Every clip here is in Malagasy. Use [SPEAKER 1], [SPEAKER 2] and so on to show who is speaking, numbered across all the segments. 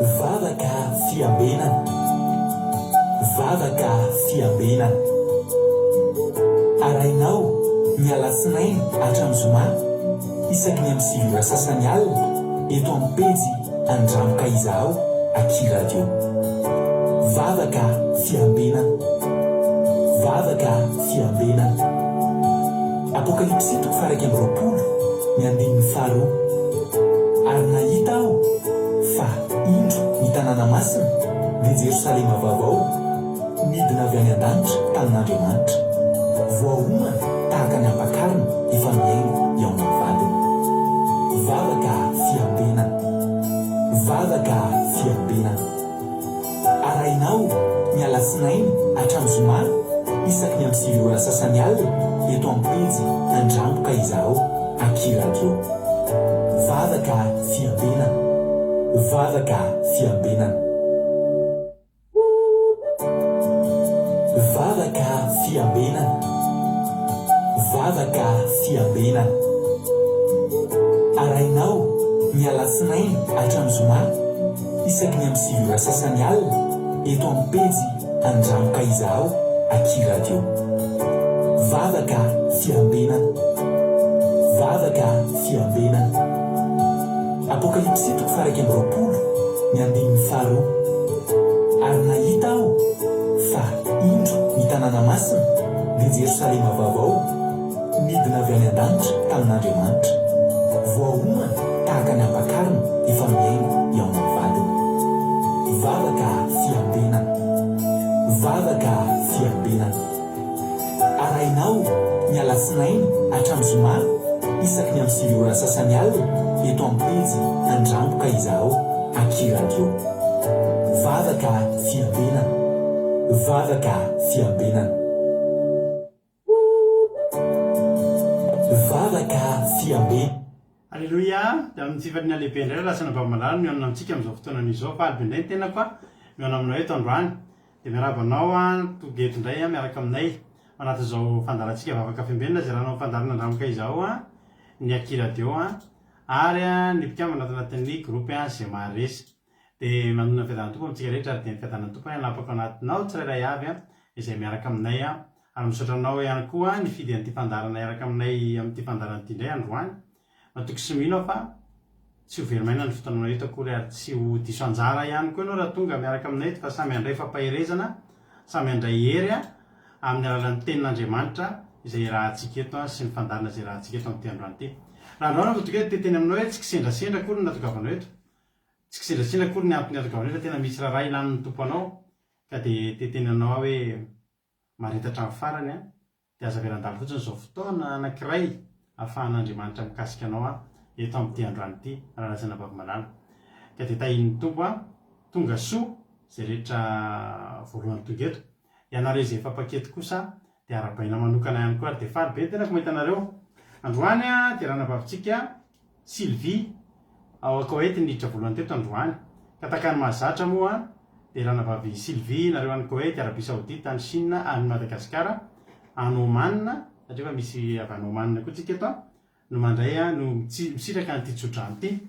[SPEAKER 1] Vavaka fiambenana. Vavaka fiambenana. Arahinao ny alatsinainy hatramin'ny zoma isaky ny amin'ny 9 ora sasany alina eto amin'ny pejy Andramo ka izahao aky radio. Vavaka fiambenana. Vavaka fiambenana. Apokalypsy toko faha 21 ny andininy faharoa. Ary nahita aho fa, indro, ny tanàna masina, dia Jerosalema vaovao, nidina avy any an-danitra tamin'Andriamanitra. Voaomana tahaka ny ampakarina efa mihaingo eo amin'ny vadiny. Vavaka fiambenana. Vavaka fiambenana. Arahinao ny alatsinainy hatramin'ny zoma isaky ny amin'ny 9 ora sasany alina eto amin'ny pejy Andramo ka izahao aky radio. Vavaka fiambenana. Vavaka fiambenana. Vavaka fiambenana. Vavaka fiambenana. Arahinao ny alatsinainy hatramin'ny zoma isaky ny amin'ny 9 ora sasany alina eto amin'ny pejy Andramo ka izahao aky radio. Vavaka fiambenana. Vavaka fiambenana. Apokalypsy toko faha 21 ny andininy faharoa. Ary nahita aho fa, indro, ny tanàna masina, dia Jerosalema vaovao, nidina avy any an-danitra tamin'Andriamanitra. Voaomana tahaka ny ampakarina efa mihaingo eo amin'ny vadiny. Vavaka fiambenana. Vavaka fiambenana. Arahinao ny alatsinainy hatramin'ny zoma isaky ny amin'ny 9 ora sasany alina eto amin'ny pejy Andramo ka izahao aky radio. Vavaka fiambenana. Vavaka fiambenana. Vavaka fiambe.
[SPEAKER 2] Aleloia! Dia amin'ny tsifany lehibe indray raha lasa vavy malala no mihaona amintsika amin'izao fotoana izao. Faly be indray ny tenako mihaona aminao eto androany. Dia miarahaba anao tonga eto indray miaraka aminay ao anatin'izao fandaharantsika vavaka fiambenana izay raha fandaharana andramoka izao ny Aky Radio ary ny mpikambana ato anatin'ny groupe izay maharesy. Dia manonona ny fiadanan'ny Tompo amintsika rehetra ary dia ny fiadanan'ny Tompo hanapaka ao anatinao tsirairay avy izay miaraka aminay ary misaotra anao ihany koa nifidy an'ity fandaharana hiaraka aminay amin'ity fandaharana ity indray androany. Matoky sy mino aho fa tsy ho very maina ny fotoananao eto akory ary tsy ho diso anjara ihany koa ianao raha tonga miaraka aminay eto fa samy handray fampaherezana, samy handray hery amin'ny alalan'ny tenin'Andriamanitra izay iarahantsika eto sy ny fandaharana izay iarahantsika eto amin'ity androany ity. Raha androany aho vao tonga eto dia teny aminao hoe tsy kisendrasendra akory no nahatongavanao eto. Tsy kisendrasendra akory ny antony ahatongavanao eto fa tena misy raharaha ilan'ny Tompo anao ka dia te hiteny anao aho hoe mahareta hatramin'ny farany an, dia aza avela handalo fotsiny izao fotoana anankiray ahafahan'Andriamanitra mikasika anao an eto amin'ity androany ity rahalahy sy anabavy malala. Ka dia tahian'ny Tompo an, tonga soa izay rehetra voalohany tonga eto. Ianareo izay efa mpaketo kosa dia arahabaina manokana ihany koa ary dia faly be ny tenako mahita anareo. Androany dia ranabavintsika Sylvie ao Koety niditra voalohany teto androany. Ka tahaka ny mahazatra moa dia ranabavy Sylvie nareo any Koety, Arabie Saoudite, any Chine, any Madagasikara, any Oman, satria efa misy avy any Oman koa tsika eto an, no mandray no misitraka an'ity tsodrano ity.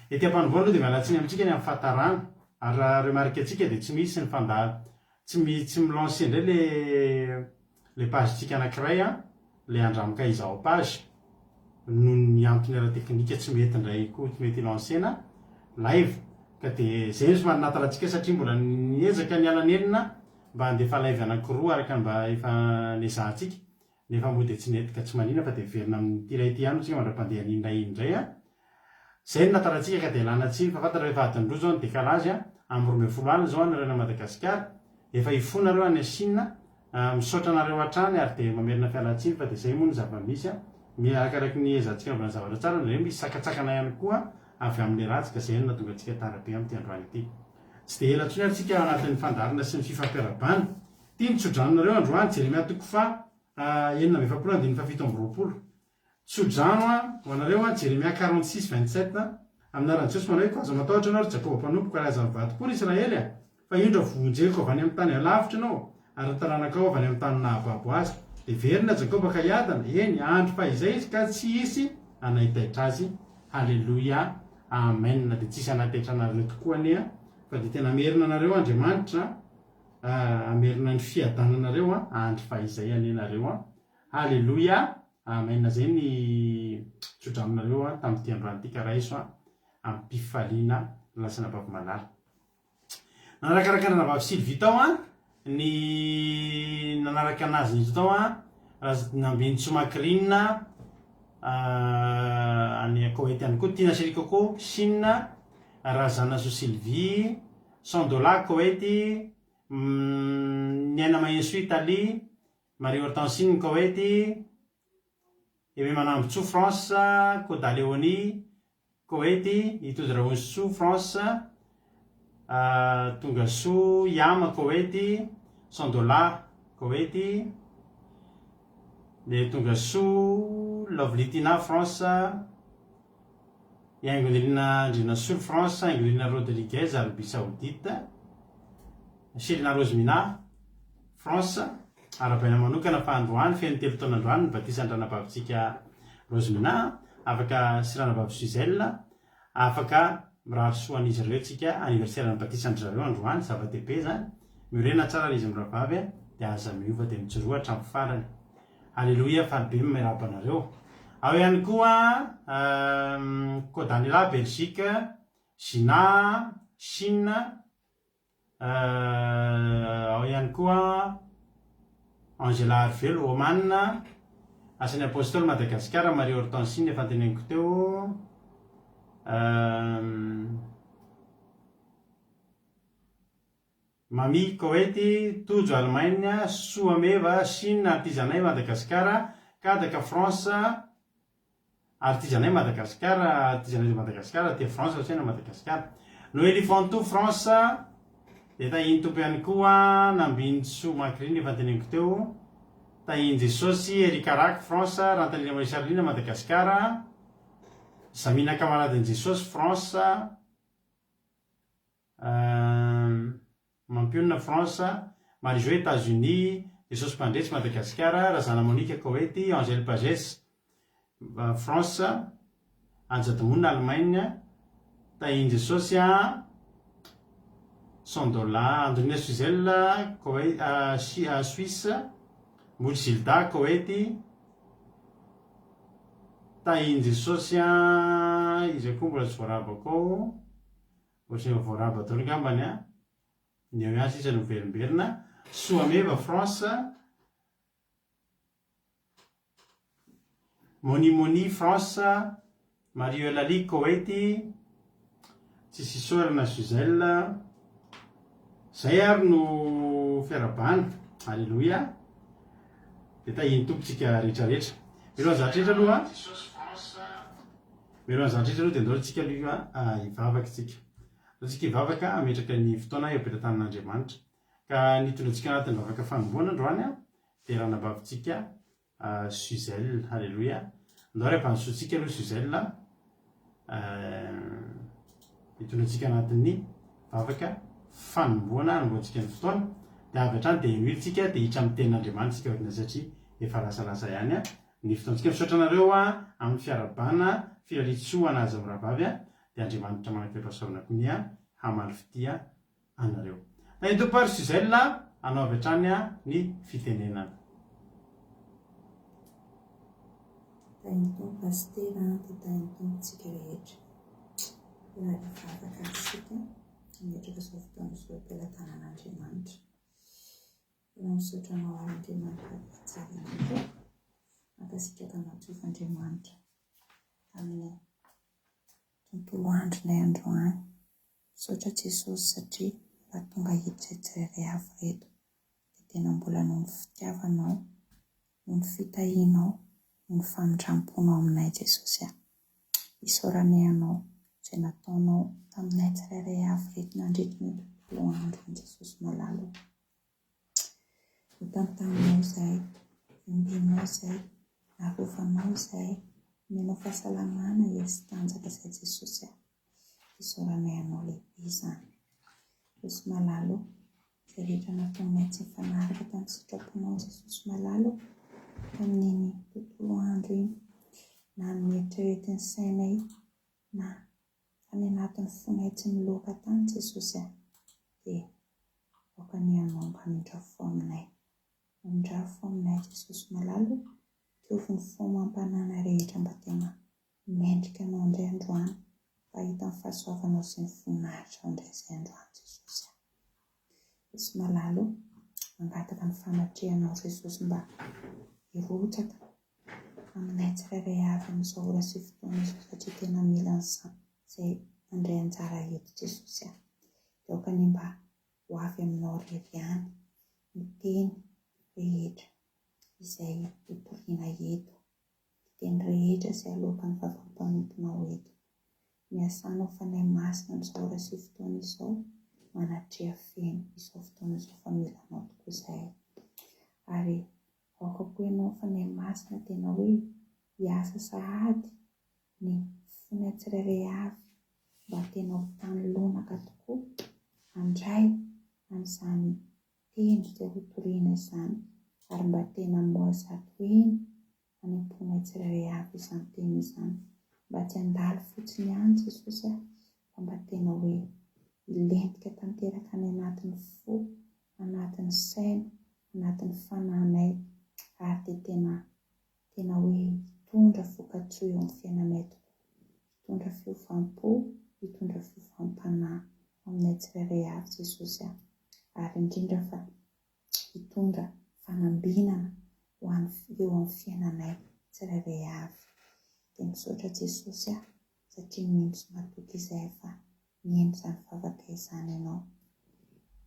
[SPEAKER 2] Ety am-panombohana aloha dia miala tsiny amintsika ny amin'ny fahatarana ary raha remarque ntsika dia tsy misy ny fanda tsy mi tsy mi-lancer indray le le page tsika anakiray an, le andramoka izao page noho ny antony ara-teknika tsy mety indray koa tsy mety hi-lancer-na live ka dia zay no somary nahatara antsika satria mbola niezaka niala nenina mba handefa live anakiroa araka ny mba efa nezahantsika nefa moa dia tsy nety ka tsy manina fa dia miverina amin'ity iray ity ihany hoy tsika mandra-pandeha an'iny iray iny indray an. Izay no nahatanantsika ka dia ialana tsiny fa fantatra fa efa adiny roa izao ny décalage an, amin'ny 12 alina izao any nareo any Madagasikara, efa hifoha nareo any Chine an, misaotra anareo hatrany ary dia mamerina fialan-tsiny fa dia izay moa no zava-misy an, arakaraky ny ezahantsika anaovana zavatra tsara dia misy sakantsakana ihany koa avy amin'ilay ratsy ka izay no nahatonga antsika tara be amin'ity androany ity. Tsy dia ela intsony ary tsika ao anatin'ny fandaharana sy ny fifampiarahabana. Ity ny tsodranonareo androany, Jeremia toko faha 46 andininy faha 27. Tsodrano ho anareo an, Jeremia 46, 27, Amin'ny anaran'i Jesosy manao hoe, Koa aza matahotra ianao, ry Jakoba mpanompoko, ary aza mivadi-po, ry Israely a! Fa indro vonjeko avy any amin'ny tany alavitra ianao, ary ny taranakao avy any amin'ny tany nahababo azy. Heverina Jakoba ka hiadana, eny, hahandry fahizay izy ka tsy hisy hanaitaitra azy. Haleloia! Amen! Dia tsy hisy hanaitaitra anareo tokoa anie. Fa dia tena hamerina anareo Andriamanitra a, hamerina ny fiadananareo a, andry fahizay anie nareo a. Haleloia, Amen zay ny tsodranonareo a tamin'ity androany ity ka raiso a am-pifaliana lasana bavy malala. Nanarakaraka ny ranabavy Sylvie tao a ny nanaraka anazy niditra tao a Razinambinintsoa Macrine any Koety ihany koa, Tina Chérie Coco, Chine, Razanasoa Sylvie, Sandola, Koety, Niaina Mahenisoa, Italie, Marie Hortensine, Koety, Aimé Manambotsoa, France, Koda Léonie, Koety, Itody Rahonsoa, France, Tongasoa Yama, Koety, Sandola, Koety, dia Tongasoa Lovely Tina, France, Haingonirina Andrianasolo, France, Haingonirina Rodriguez, Arabie Saoudite, Shelina Rosemina, France, Arahabaina manokana fa androany, feno 3 taona androany ny batisan-dranabavintsika Rosemina, afaka sy ranabavy Suzelle, afaka mirary soa an'izy ireo tsika, anniversaire ny batisan-dry zareo androany, zava-dehibe izany, miorena tsara ry izy mirahavavy dia aza miova dia mijoroa hatramin'ny farany. Aleloia faly be miarahaba anareo. Ao ihany koa Kodanila, Belgique, Gina, Chine, ao ihany koa Angela Arivelo, Oman, Asan'ny Apostoly Madagasikara, Marie Hortensine efa noteneniko teo. Mami, Koety, Tojo, Allemagne, Soa Meva, Chine, Artisanay, Madagasikara, Kadaka, France, Artisanay, Madagasikara, Artisanay de Madagascar, aty France fa tsy hoe na Madagasikara. Noely Fantou, France, dia tahian'ny Tompo ihany koa, Nambinintsoa Macrine efa noteneniko teo, Tahian'i Jesosy, Eric Araky, France, Rantanirina Marie Charline, Madagasikara, Zamina Kamaradin'i Jesosy, France, Mampionona, France, Marie Jo, Etats-Unis, Jesosy Mpandresy, Madagasikara, Razana Monica, Koety, Angèle Pages, France, Anjadimona, Allemagne, Tahian'i Jesosy, Sandola, Andrine Suzel, Suisse, Mody Gilda, Koety, Tahian'i Jesosy, iza koa mbola tsy voarabako ao? Ohatry ny efa voaraba daholo angambany an! Ny eo ihany sisa no miverimberina. Soameva, France. Moni Moni, France. Marie Eulalie, Koety. Tsisy isaorana Gisèle. Zay ary no fiarahabana. Alléluia. Dia tahian'ny Tompo tsika rehetra rehetra. Mialohan'ny zavatra rehetra aloha. Mialohan'ny zavatra rehetra aloha dia ndao tsika aloha hivavaka tsika. Ndao tsika hivavaka hametraka ny fotoana eo am-pelatanan'Andriamanitra. Ka ny hitondra antsika anatin'ny vavaka fanombohana androany dia ranabavintsika Suzelle. Alléluia. Ndao ary hampandrosoantsika aloha Suzelle hitondra antsika anatin'ny vavaka fanombohana hanombohantsika ny fotoana. Dia avy hatrany dia henoy tsika dia hiditra amin'ny tenin'Andriamanitra tsika aoriana satria efa lasalasa ihany ny fotoantsika. Misaotra anareo amin'ny fiarahabana, firariantsoa anazy mirahavavy dia Andriamanitra manam-pahasoavana koa anie hamaly fitia anareo. Tahin'ny Tompo ary Suzelle hanao avy hatrany ny fitenenana.
[SPEAKER 3] Tahin'ny Tompo Pasitera dia tahin'ny Tompo tsika rehetra. Raha hivavaka isika, hametraka izao fotoana izao eo am-pelatanan'Andriamanitra. Tena misaotra anao ary Andriamanitra tsara indrindra. Mankasitraka anao Jehovah Andriamanitra tamin'ny tontolo andronay androany. Misaotra Jesosy satria raha tonga eto izay tsirairay avy ireto dia tena mbola noho ny fitiavanao, noho ny fitahianao, noho ny famindram-ponao aminay Jesosy a. Isaoranay Anao izay nataonao taminay tsirairay avy ireto nandritry ny tontolo andro iny Jesosy malala o. Notantaninao izahay, nombenao izahay, narovanao izahay, nomenao fahasalamana, hery sy tanjaka izahay Jesosy a. Isaoranay Anao lehibe izany. Jesosy malala o. Izay rehetra nataonay tsy nifanaraka tamin'ny sitraponao Jesosy malala o, tamin'iny tontolo andro iny, na ny noeritreretin'ny sainay na tany anatin'ny fonay tsy niloaka tany Jesosy a. Dia aoka anie Ianao mba hamindra fo aminay. Mamindrà fo aminay Jesosy malala o, diovy ny fo amam-panahina rehetra mba tena mendrika Anao indray androany, mba hahita ny fahasoavanao sy ny voninahitrao indray izay androany Jesosy a. Jesosy malala o, mangataka ny fanatrehanao Jesosy mba hirotsaka aminay tsirairay avy amin'izao ora sy fotoana izao satria tena mila an'izany izay mandray anjara eto Jesosy a. Dia aoka anie mba ho avy aminao irery ihany ny teny rehetra izay hotorina eto, ny teny rehetra izay aloakan'ny vavan'ny mpanomponao eto. Miasàna ho Fanahy Masina amin'izao ora sy fotoana izao, manatreha feno izao fotoana izao fa mila anao tokoa izahay. Ary aoka koa ianao Fanahy Masina tena hoe hiasa sahady ny fonay tsirairay avy mba tena ho tany lonaka tokoa handray an'izany teny izay ho toriana izany ary mba tena hamoha zato heny any am-ponay tsirairay avy izany teny izany mba tsy handalo fotsiny ihany Jesosy a fa mba tena hoe hilentika tanteraka any anatin'ny fo anatin'ny saina anatin'ny fanahinay ary dia tena Tena hoe hitondra vokatsoa eo amin'ny fiainanay tokoa, hitondra fiovam-po, hitondra fiovam-panahy ho aminay tsirairay avy Jesosy a! Ary indrindra fa hitondra fanambinana ho an'ny eo amin'ny fiainanay tsirairay avy. Dia misaotra Jesosy a! Satria mino sy matoky izahay fa mihaino izany vavaka izany Ianao.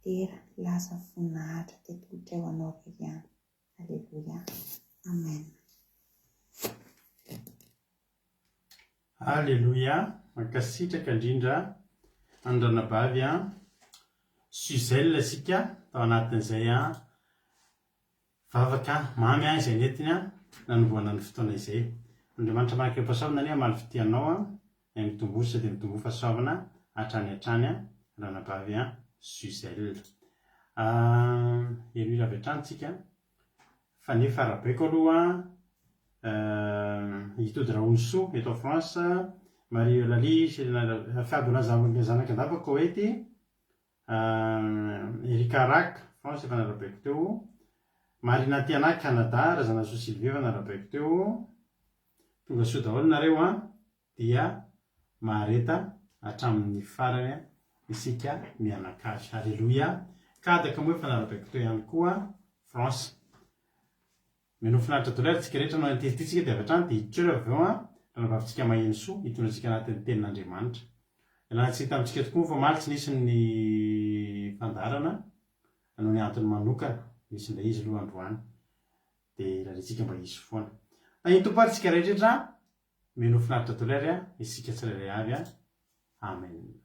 [SPEAKER 3] Dera, laza, voninahitra dia tolotra eo Anao irery ihany. Aleloia. Amen.
[SPEAKER 2] Aleloia, mankasitraka indrindra an'i ranabavy an Suzelle isika tao anatin'izay an vavaka mamy an izay nentiny an nanombohana ny fotoana izay. Andriamanitra manakaipahasoavana anie hamaly fitia anao an Dia mitomboa sisa dia mitomboa fahasoavana hatrany hatrany an, ranabavy an, Suzelle. Henoina avy hatrany tsika fa nefa arabaiko aloha an, Hitody Rahonisoa eto en France, Marie Eulalie, Selena, Fiadona Zanakandapa Koety, Erika Rack, France efa narabaiko teo, Marina Tiana, Canada, Razanasoa Sylvie efa narabaiko teo, Tonga soa daholo nareo an! Dia mahareta hatramin'ny farany isika mianakavy. Haleloia! Kadaka moa efa narabaiko teo ihany koa France. Mino finaritra daholo ary tsika rehetra no an'ity ity tsika dia avy hatrany dia hiditra eo avy eo an, ranabavitsika maheno soa hitondra antsika anatin'ny tenin'Andriamanitra. Ialana tsiny tamintsika tokoa moa fa omaly tsy nisy ny fandaharana noho ny antony manokana. Nisy indray izy aloha androany. Dia irariantsika mba hisy foana. Tahin'ny Tompo ary tsika rehetra Mino finaritra daholo ary isika tsirairay avy Amen.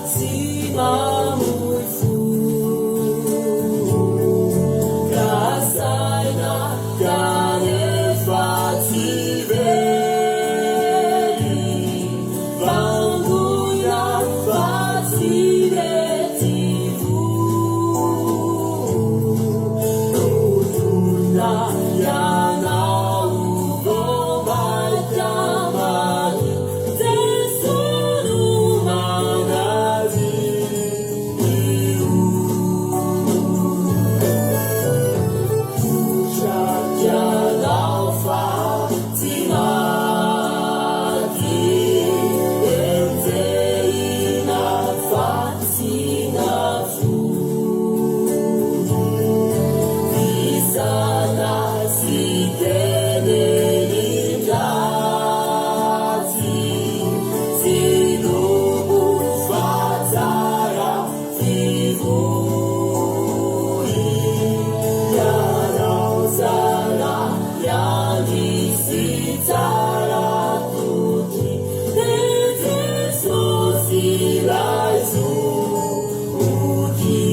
[SPEAKER 4] tsy mamoy fo. Kasaina kanefa tsy very, Vangoina fa tsy mety voa. Dodona ianao vao mainka madio, Jesoa no manadio. Potraka ianao fa tsy maty, enjehina fa tsy nafoy. Visana sy tenenin-dratsy, tsy loko fa tsara fivoy. Ianao tsara ihany sy tsara toky, dia Jesosy ilay zoky.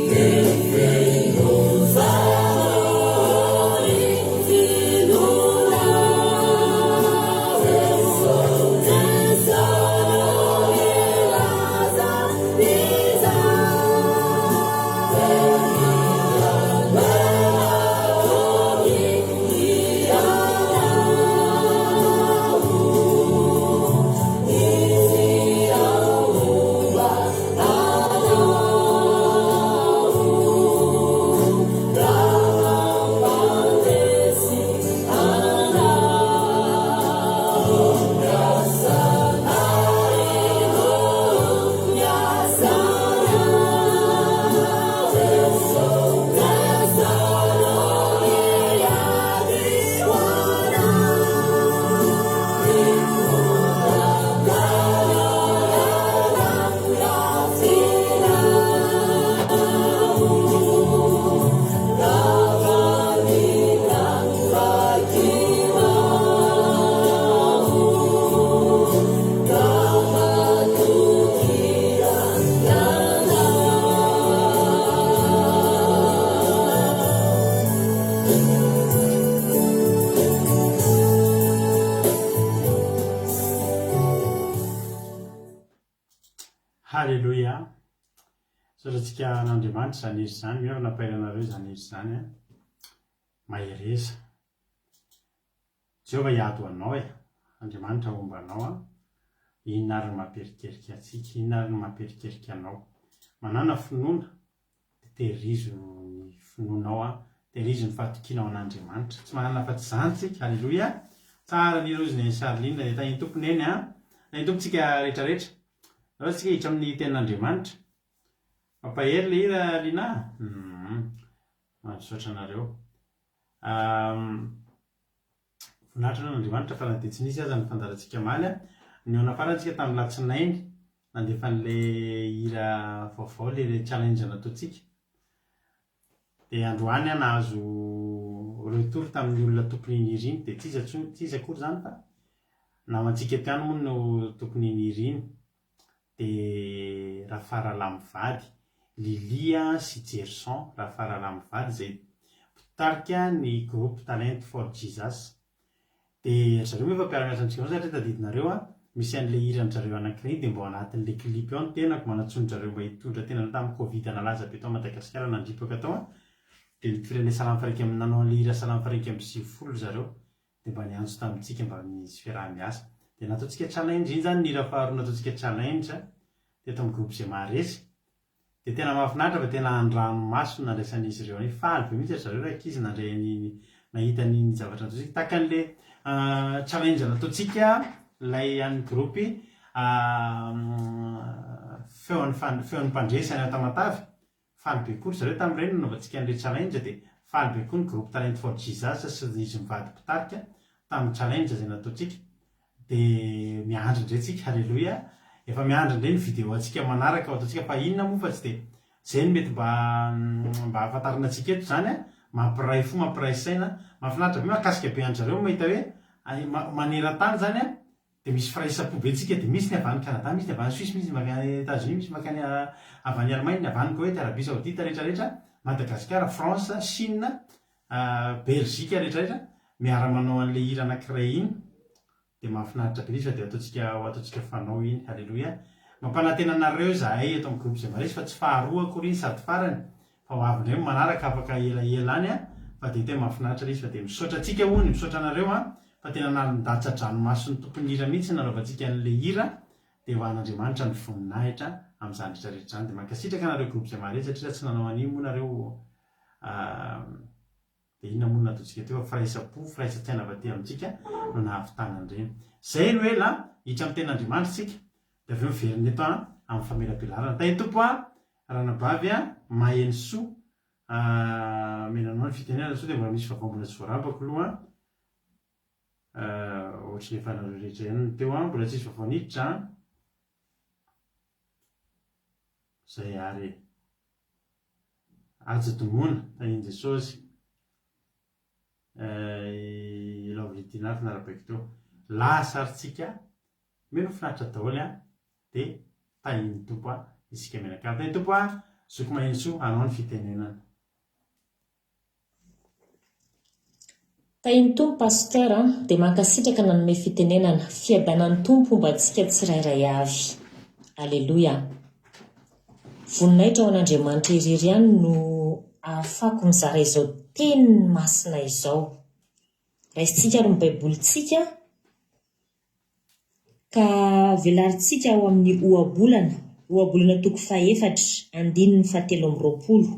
[SPEAKER 4] Feno fahory finoana, Jesosy milaza
[SPEAKER 2] Haleloia! Misaotra antsika an'Andriamanitra izany hira izany, mino aho fa nampahery anareo izany hira izany an. Mahereza. Jehovah hiady ho anao e! Andriamanitra homba anao an! Inona ary no mampiherikerika antsika? Inona ary no mampiherikerika anao? Manàna finoana, dia tehirizo ny finoanao an! Tehirizo ny fahatokianao an'Andriamanitra. Tsy manana afa-tsy izany tsika. Aleloia! Tsara ny hira hozy Neny Charline. Dia tahin'ny Tompo Neny an! Tahin'ny Tompo tsika rehetra rehetra. Aleo tsika hiditra amin'ny tenin'Andriamanitra. Mampahery ilay hira Lina a! Humm. Misaotra anareo. Voninahitra ho an'Andriamanitra fa na dia tsy nisy aza ny fandaharantsika omaly, nihaona farany isika tamin'ny latsinainy nandefa an'ilay hira vaovao ilay challenge nataontsika. Dia androany aho nahazo retour tamin'ny olona tompon'iny hira iny, dia tsy iza intsony, tsy iza akory izany fa namantsika eto ihany moa no tompon'iny hira iny. dia Rafaralahy mivady, Lilia sy Jerson Rafaralahy mivady izay mpitarika ny groupe Talent for Jesus. Dia ry zareo moa efa mpiara-miasa amintsika foana satria tadidinareo an, misy an'ilay hiran-dry zareo anankiray iny dia mba ao anatin'ilay clip ao ny tenako, manatsoa-dry zareo mba hitondra tena tamin'ny covid nalaza be tao Madagasikara nandripaka tao an, dia nitifirana ilay salamo faha-iraika amby, nanao an'ilay hira salamo faha-91 ry zareo. dia mba niantso tamintsika mba misy fiaraha-miasa. Dia nataontsika challenge, iny izany ny hira faharoa nataontsika challenge teto amin'ny groupe izay maharesy. Dia tena mahafinaritra fa tena an-dranomaso no nandraisan'izy ireo an'iny. Faly be mihitsy ry zareo ry ankizy nandray an'iny, nahita an'iny zavatra nataontsika. Tahaka an'ilay challenge nataontsika ilay an'ny groupe feon'ny feon'ny mpandresy any Tamatave. Faly be koa ry zareo tamin'ireny nanaovantsika an'ilay challenge dia faly be koa ny groupe Talent for Jesus sy izy mivady mpitarika tamin'ny challenge izay nataontsika dia miandry indray tsika haleloia efa miandry indray ny vidéo antsika manaraka ho ataontsika fa inona moa fa tsy dia izay no mety mba mba ahafantarana antsika eto izany a mampiray fo mampiray saina mahafinaritra be mahakasika be an-dry zareo mahita hoe maneran-tany izany a. Dia misy firaisam-po be tsika dia misy ny avy any Canada, misy ny avy any Suisse, misy ny avy any Etats Unis, misy mankany avy any Allemagne, ny avy any Koety, Arabie Saoudite rehetra rehetra, Madagasikara, France, Chine, Belgique rehetra rehetra miara manao an'ilay hira anankiray iny dia mahafinaritra be izy fa dia ataontsika ho ataontsika fanao iny. Haleloia. Mampanantena anareo izahay eto amin'ny groupe Zemaresy fa tsy faharoa akory iny sady farany Fa ho avy indray ny manaraka afaka elaela any an, fa dia tena mahafinaritra ilay izy fa dia misaotra antsika hono, misaotra anareo an, fa tena nalin-datsa-dranomason'ny tompon'ny hira mihitsy ny nanaovantsika an'ilay hira, dia ho an'Andriamanitra ny voninahitra amin'izany rehetra rehetra izany, dia mankasitraka anareo groupe izay maharetsy satria raha tsy nanao an'iny moa nareo dia inona moa no nataontsika teo fa firaisam-po, firaisan-tsaina avy aty amintsika no nahavitana an'ireny. Izay no ela, hiditra amin'ny tenin'Andriamanitra isika, dia avy eo miverina eto an, amin'ny famelabelarana. Tahin'ny Tompo an, ranabavy an, Mahenosoa, omena anao ny fitenenana sao dia mbola misy vaovao mbola tsy voarabako aloha an, ohatry ny efa nareo rehetra ihany no teo an, mbola tsisy vaovao niditra an, izay ary e. Aja Domona, tahin'i Jesosy. Eh, i Lovely Dinah narabaiko teo. Lasa ary tsika, mino finaritra daholo an, dia tahin'ny Tompo an, isika mianakavy. Tahin'ny Tompo an, zoky Mahenosoa, anao ny fitenenana.
[SPEAKER 5] Tahin'ny Tompo Pasteur a, dia mankasitraka nanome fitenenana, fiadanan'ny Tompo homba antsika tsirairay avy. Aleloia. Voninahitra ho an'Andriamanitra irery ihany no ahafako mizara izao teniny masina izao. Raisintsika ary ny baibolintsika Ka velarintsika ao amin'ny Ohabolana, Ohabolana toko fahefatra, andininy fahatelo amby 20,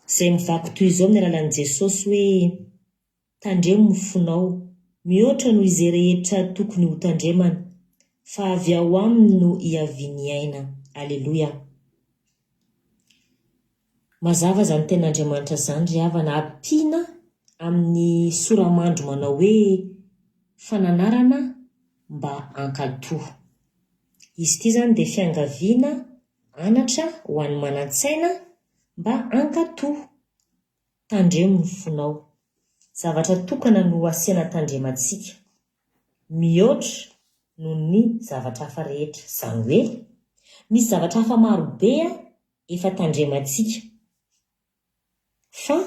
[SPEAKER 5] izay mivaky toy izao amin'ny alalan'i Jesosy hoe, Tandremo ny fonao, mihoatra noho izay rehetra tokony hotandremana, fa avy ao aminy no ihavian'ny aina. Aleloia! Mazava izany tenin'Andriamanitra izany ry havana, ampiana amin'ny sora-mandry manao hoe fananarana mba hankatò. Izy ity izany dia fiangaviana anatra ho an'ny manan-tsaina mba hankatò. Tandremo ny fonao. Zavatra tokana no asiana tandremantsika, mihoatra noho ny zavatra hafa rehetra. Izany hoe, misy zavatra hafa marobe efa tandremantsika fa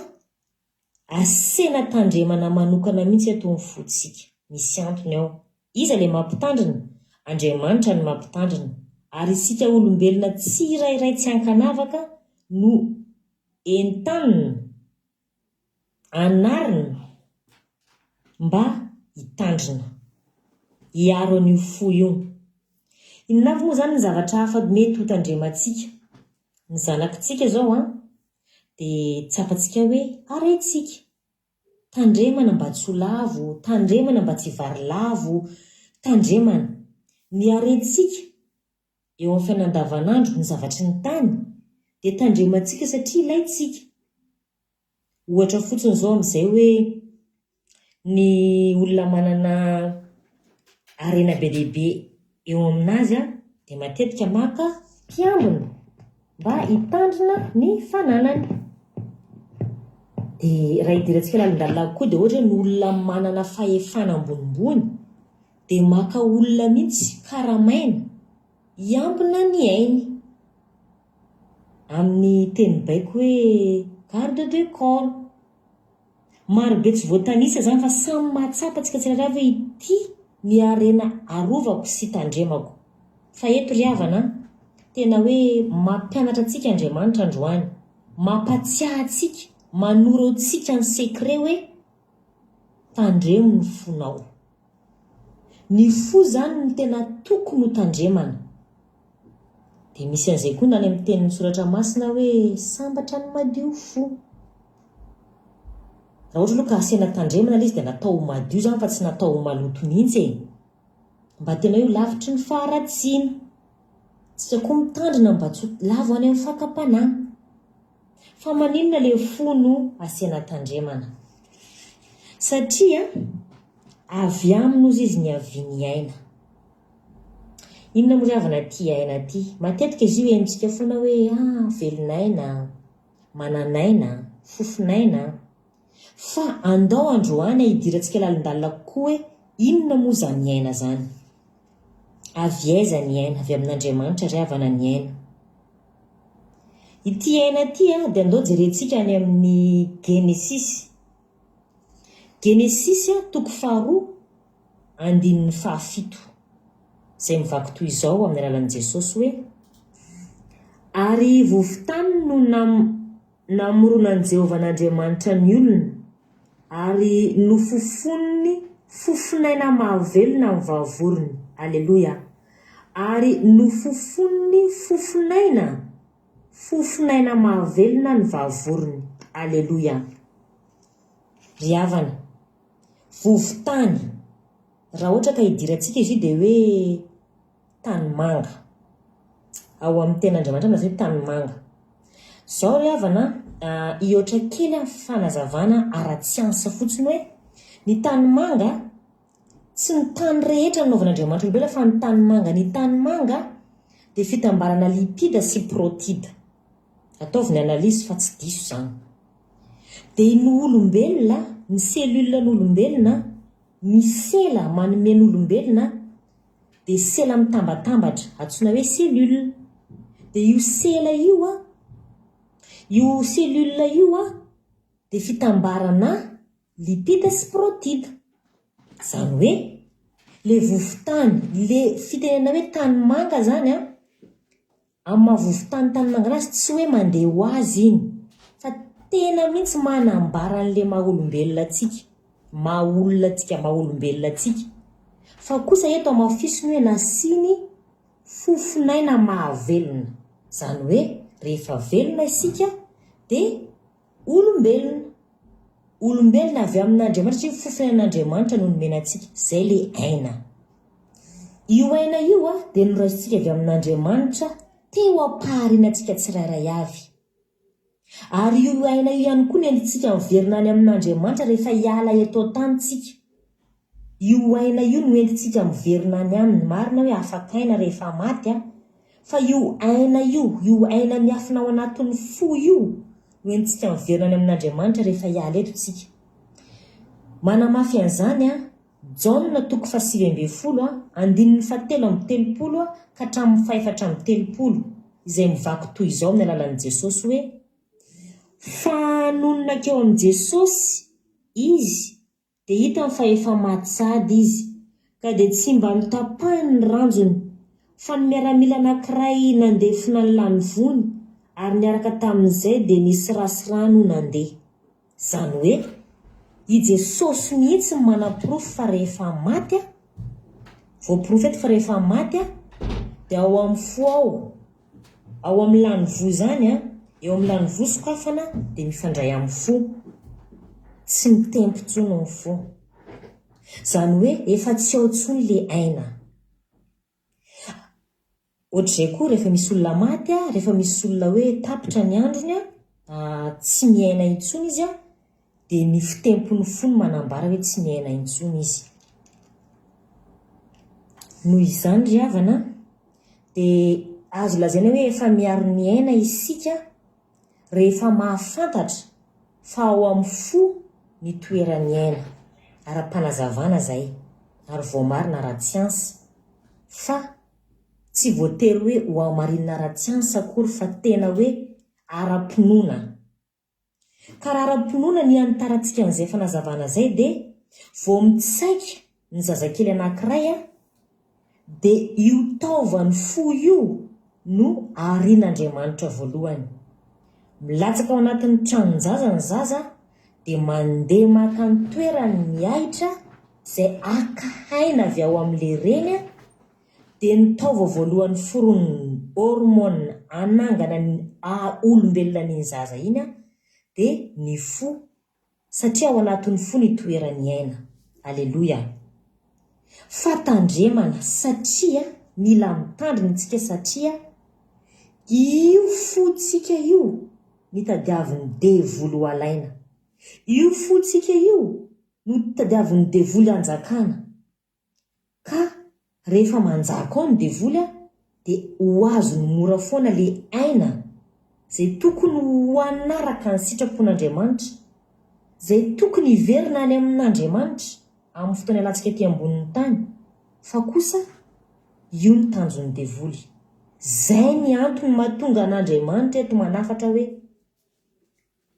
[SPEAKER 5] asena tandremana manokana mihitsy eto ny fontsika. Misy antony ao. Iza ilay mampitandrina? Andriamanitra no mampitandrina. Ary isika olombelona tsirairay tsy ankanavaka no entanina Anarina mba hitandrina, hiaro an'io fo io. Inona avy moa izany ny zavatra hafa mety ho tandremantsika? Ny zanakitsika izao an, dia tsapantsika hoe harentsika. Tandremana mba tsy ho lavo, tandremana mba tsy hivarilavo, tandremana. Ny harentsika eo amin'ny fiainana andavanandro, ny zavatry ny tany, dia tandremantsika satria ilaintsika. Ohatra fotsiny izao amin'izay hoe ny olona manana harena be dia be eo aminazy dia matetika maka mpiambina mba hitandrina ny fananany. Dia raha hidirantsika lalindalina kokoa dia ohatra hoe ny olona manana fahefana ambonimbony dia maka olona mihitsy karamaina hiambina ny ainy. Amin'ny teny baiko hoe garde de corps. Maro be tsy voatanisa izany fa samy mahatsapa tsika tsirairay avy hoe ity ny harena arovako sy tandremako. Fa eto ry havana an, tena hoe mampianatra antsika Andriamanitra androany, mampatsiahy antsika, manoro antsika ny secret hoe tandremo ny fonao. Ny fo izany no tena tokony ho tandremana. Dia misy an'izay koa na any amin'ny tenin'ny soratra masina hoe sambatra ny madio fo. Raha ohatra aloha ka asiana tandremana ilay izy dia natao ho madio izany fa tsy natao ho maloto mihitsy e. Mba tena hoe ho lavitry ny faharatsiana. Tsika koa mitandrina mba tsy ho lavo any amin'ny fakam-panahy. Fa maninona le fo no asiana tandremana? Satria avy aminy ozy izy niaviany aina. Inona moa ry havana ity aina ity? Matetika izy io henontsika foana hoe ah velon'aina, manan'aina, fofon'aina. Fa andao androany hidirantsika lalindalina kokoa hoe. Inona moa izany aina izany? Avy aiza ny aina? Avy amin'Andriamanitra ry havana ny aina. Ity aina ity dia andao jerentsika any amin'ny Genesisy. Genesisy toko faharoa andininy fahafito, izay mivaky toy izao amin'ny alalan'i Jesosy hoe, Ary vovo-tany no nam namoronan'i Jehovah Andriamanitra ny olona, ary nofofoniny fofonaina mahavelona ny vavovorony. Aleloia! Ary nofofoniny fofonaina, fofonaina mahavelona ny vavovorony. Aleloia! Ry havana, vovo-tany, raha ohatra ka idirantsika izy io dia hoe tanimanga. Ao amin'ny tenin'Andriamanitra no lazaina hoe tanimanga. Izao ry havana a, hihoatra kely amin'ny fanazavana ara-tsiansa fotsiny hoe, ny tanimanga, tsy ny tany rehetra no nanaovan'Andriamanitra olombelona fa ny tanimanga. Ny tanimanga dia fitambarana lipida sy protida. Ataovy ny analyse fa tsy diso izany. Dia ny olombelona, ny cellule n'olombelona, ny sela manome ny olombelona dia sela mitambatambatra, antsoina hoe cellule. Dia io sela io an, io cellule io an, dia fitambarana lipida sy protida. Izany hoe, ilay vovon-tany, ilay fitenenana hoe tanimanga izany an, Amin'ny maha vovon-tany tanimanga anazy tsy hoe mandeha ho azy iny fa tena mihitsy manambara an'ilay maha olombelona antsika, maha olona antsika, maha olombelona antsika. Fa kosa eto hamafisiny hoe nasiany fofon'aina mahavelona. Izany hoe rehefa velona isika dia Olombelona. Olombelona avy amin'Andriamanitra satria fofonain'Andriamanitra no nomena antsika. Izay ilay aina. Io aina io dia noraisintsika avy amin'Andriamanitra teo am-pahariana antsika tsirairay avy. Ary io aina io ihany koa no entintsika miverina any amin'Andriamanitra rehefa hiala eto an-tany tsika. Io aina io no entintsika miverina any aminy, marina hoe afaka aina rehefa maty an, fa io aina io, io aina miafina ao anatin'ny fo io no entintsika miverina any amin'Andriamanitra rehefa hiala eto tsika. Manamafy an'izany an, Jaona toko faha-19 an, andininy faha-33 ka hatramin'ny faha-34, izay mivaky toy izao amin'ny alalan'i Jesosy hoe, Fa nony nankeo amin'i Jesosy izy, Dia hitany fa efa maty sahady izy, ka dia tsy mba notapahiny ny ranjony, fa ny miaramila anankiray nandefona ny lanivoany, ary niaraka tamin'izay dia nisy ra sy rano nandeha. Izany hoe, i Jesosy mihitsy no manaporofo fa rehefa maty aho, voaporofo eto fa rehefa maty aho, dia ao amin'ny fo ao, Ao amin'ny lanivoa izany an, eo amin'ny lanivoa sokafana dia mifandray amin'ny fo. Tsy mitempo intsony ny fo. Izany hoe efa tsy ao intsony ilay aina. Ohatr'izay koa rehefa misy olona maty an, rehefa misy olona hoe tapitra ny androny an, tsy miaina intsony izy an, dia ny fitempon'ny fo no manambara hoe tsy miaina intsony izy. Noho izany ry havana dia azo lazaina hoe efa miaro ny aina isika rehefa mahafantatra fa ao amin'ny fo ny toeran'ny aina. Ara-panazavana izay ary voamarina ara-tsiansa fa tsy voatery hoe hohamarinina ara-tsiansa akory fa tena hoe ara-pinoana. Ka raha ara-pinoana ny hanitarantsika an'izay fanazavana izay dia vao mitsaika ny zazakely anankiray dia io taovan'ny fo io no arin'Andriamanitra voalohany. Milatsaka ao anatin'ny tranon-jaza ny zaza dia mandeha maka ny toerany ny ahitra izay haka aina avy ao amin'ilay reny dia ny taova voalohany foronon'ny hormone hanangana ny haha-olombelona an'iny zaza iny dia ny fo satria ao anatin'ny fo ny itoeran'ny aina. Aleloia! Fa tandremana satria mila mitandrina isika satria io fontsika io ny tadiavin'ny devoly ho alaina. Io fontsika io no tadiavin'ny devoly hanjakana. Ka rehefa manjaka ao ny devoly a dia ho azony mora foana le aina zay tokony ho hanaraka ny sitrapon'Andriamanitra, zay tokony hiverina any amin'Andriamanitra. amin'ny fotoana ialantsika ety ambonin'ny tany fa kosa io ny tanjon'ny devoly. Zay ny antony mahatonga an'Andriamanitra eto manafatra hoe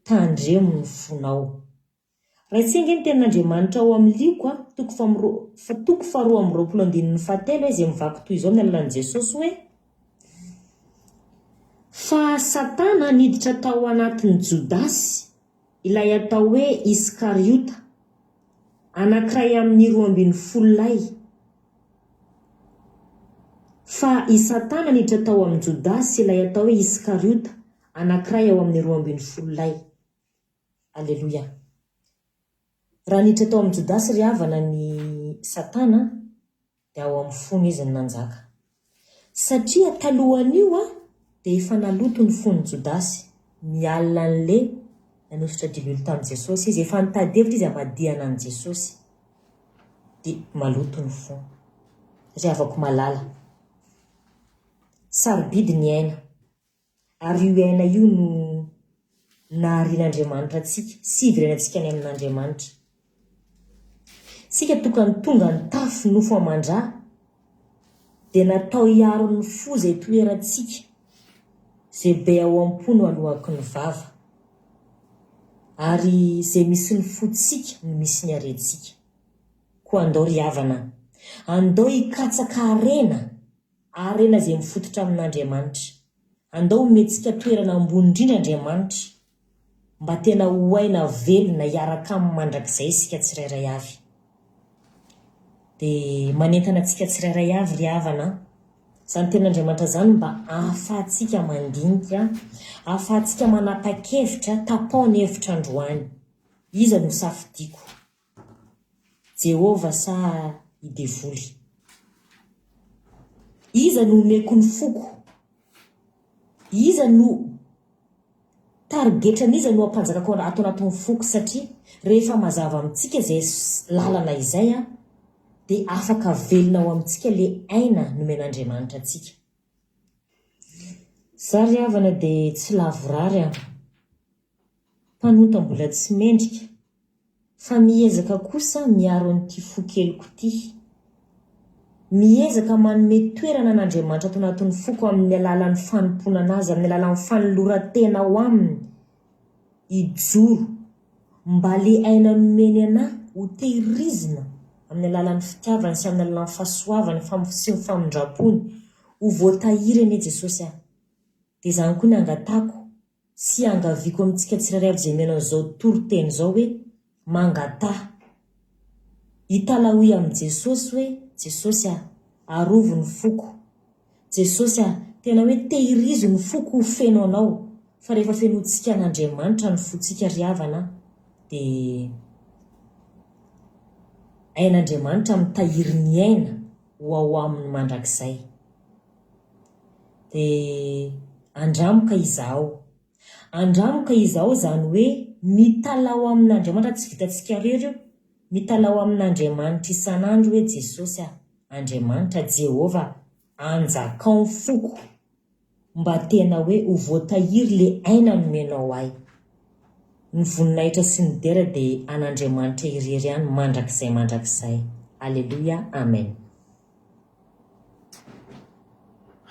[SPEAKER 5] tandremo ny fonao. Raintsika ange ny tenin'Andriamanitra ao amin'ny Lioka toko faha toko faharoa amby roapolo andininy fahatelo izay mivaky toy izao amin'ny alalan'i Jesosy hoe, Fa Satana niditra tao anatin'i Jodasy, ilay atao hoe Iskariota, anankiray amin'ny 12 lahy. Fa i Satana niditra tao amin'i Jodasy, ilay atao hoe Iskariota, anankiray ao amin'ny 12 lahy. Aleloia. Raha niditra tao amin'i Jodasy ry havana ny Satana, dia ao amin'ny fony izy no nanjaka. Satria talohan'io dia efa naloto ny fon'i Jodasy, ny alina an'le nanosotra diloilo tamin'i Jesosy izy, efa nitady hevitra izy hamadihana an'i Jesosy. Dia maloto ny fony. Ry havako malala, sarobidy ny aina. Ary io aina io no naharian'Andriamanitra antsika sy hiverenantsika any amin'Andriamanitra. Isika tokany tonga nitafy nofo aman-dra dia natao hiaro ny fo izay toerantsika, izay be ao am-po no aloaky ny vava. Ary izay misy ny fontsika no misy ny harentsika. Koa andao ry havana, andao hikatsaka harena Harena izay mifototra amin'Andriamanitra. Andao homentsika toerana ambony indrindra Andriamanitra, mba tena ho aina velona hiaraka Aminy mandrakizay isika tsirairay avy. Dia manentana antsika tsirairay avy ry havana an, izany tenin'Andriamanitra izany mba ahafahantsika mandinika, ahafahantsika manapa-kevitra, tapaho ny hevitra androany, iza no safidiako? Jehovah sa i Devoly? Iza no omeko ny foko? Iza no tarigetran'iza no hampanjakako ato anatin'ny foko? Satria rehefa mazava amintsika izay lalana izay dia afaka velona ao amintsika ilay aina nomen'Andriamanitra antsika. Za ry havana dia tsy lavorary an! Mpanota mbola tsy mendrika, fa miezaka kosa miaro an'ity fo keliko ity. Miezaka manome toerana an'Andriamanitra ato anatin'ny foko amin'ny alalan'ny fanompoana Azy, amin'ny alalan'ny fanoloran-tena ao Aminy, hijoro, mba le aina nomeny anah ho tehirizina amin'ny alalan'ny fitiavany sy amin'ny alalan'ny fahasoavany sy ny famindram-pony, ho voatahiry anie Jesosy ah. Dia izany koa ny angatahako sy iangaviako amintsika tsirairay avy izay mihaino an'izao toriteny izao hoe mangataha. Italahoy amin'i Jesosy hoe, Jesosy ah, arovy ny foko. Jesosy ah, tena hoe tehirizo ny foko ho feno Anao. Fa rehefa fenointsika an'Andriamanitra ny fontsika ry havana dia hain'Andriamanitra mitahiry ny aina ho ao aminy mandrakizay. Dia andramo ka izahao. Andramo ka izahao izany hoe mitalaho amin'Andriamanitra, tsy vitantsika irery io, mitalaho amin'Andriamanitra isan'andro hoe Jesosy a, Andriamanitra, Jehovah, anjakao ny foko mba tena hoe ho voatahiry le aina nomenao ahy. Ny voninahitra sy ny dera dia an'Andriamanitra irery ihany mandrakizay mandrakizay. Aleloia, Amen.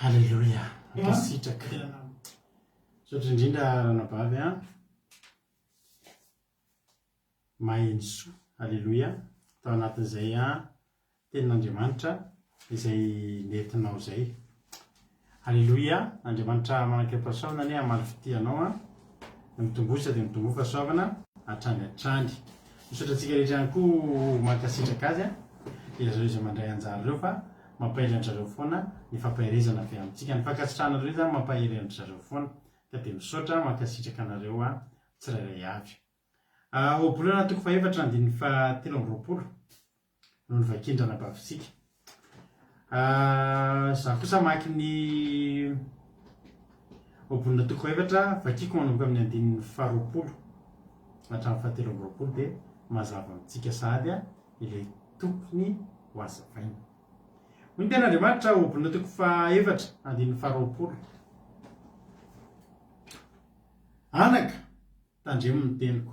[SPEAKER 2] Aleloia! Mankasitraka. Misaotra indrindra ranabavy a. Mahenisoa. Aleloia. Tao anatin'izay a tenin'Andriamanitra izay nentinao izay. Aleloia. Andriamanitra manan-kerim-pahasoavana anie hamaly fitia anao a. Mitomboa dia mitomboa fahasoavana hatrany hatrany. Misaotra antsika rehetra ihany koa mankasitraka azy a. Ireo izay mandray anjara ireo fa mampahery an-dry zareo foana ny fampaherezana avy amintsika. Ny fankasitrahana ireo izany mampahery an-dry zareo foana. Ka dia misaotra mankasitraka anareo tsirairay avy. Ohabolana toko fahefatra andininy fahatelo amby roapolo no novakian-dranabavintsika. Izaho kosa hamaky ny Ohabolana toko fahefatra, vakiko manomboka amin'ny andininy faharoapolo hatramin'ny fahatelo amby roapolo dia mazava amintsika sahady ilay tokony ho hazavaina. Hoy ny tenin'Andriamanitra, Ohabolana toko fahefatra, andininy faharoapolo. Anaka, tandremo ny teniko.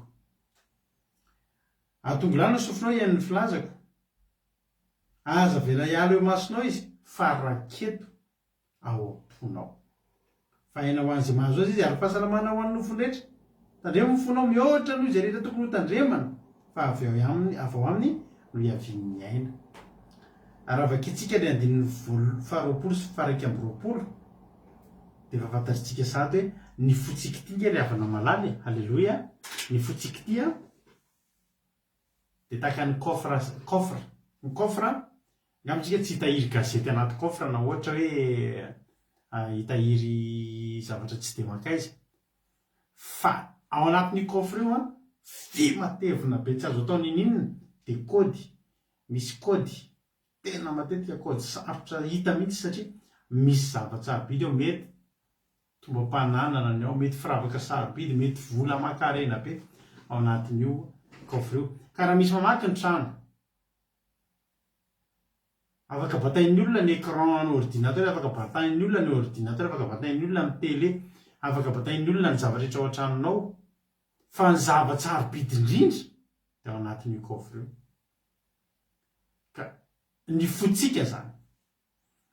[SPEAKER 2] Atongilano ny sofinao hihaino ny filazako. Aza avela hiala eo imasonao izy, fa raketo ao am-ponao. Fa aina ho an'izay mahazo azy izy, ary fahasalamana ho an'ny nofony rehetra. Tandremo ny fonao mihoatra noho izay rehetra tokony hotandremana, fa avy ao aminy, avy ao aminy no hiavian'ny aina. Ary raha vakintsika ilay andininy faharoapolo sy faha-21, dia efa fantatritsika sahady hoe ny fontsika ity nge ry havana malala e, aleloia, ny fontsika ity an, dia tahaka ny coffre, coffre, ny coffre, angamba isika tsy hitahiry gazety anaty coffre na ohatra hoe hitahiry zavatra tsy dia mankaiza, fa ao anatin'io coffre io an, vy matevina be tsy azo atao n'inon'inona, dia kaody, misy kaody, tena matetika kaody sarotra hita mihitsy satria misy zava-tsarobidy ao, mety tombam-pananana ny ao, mety firavaka sarobidy, mety vola aman-karena be ao anatin'io coffre io. Ka raha misy mamaky ny trano, afaka batain'ny olona ny écran an'ny ordinateur, afaka batain'ny olona ny ordinateur, afaka batain'ny olona ny télé, afaka batain'ny olona ny zavatra rehetra ao an-tranonao, fa ny zava-tsarobidy indrindra dia ao anatin'io coffre io. Ka ny fontsika izany.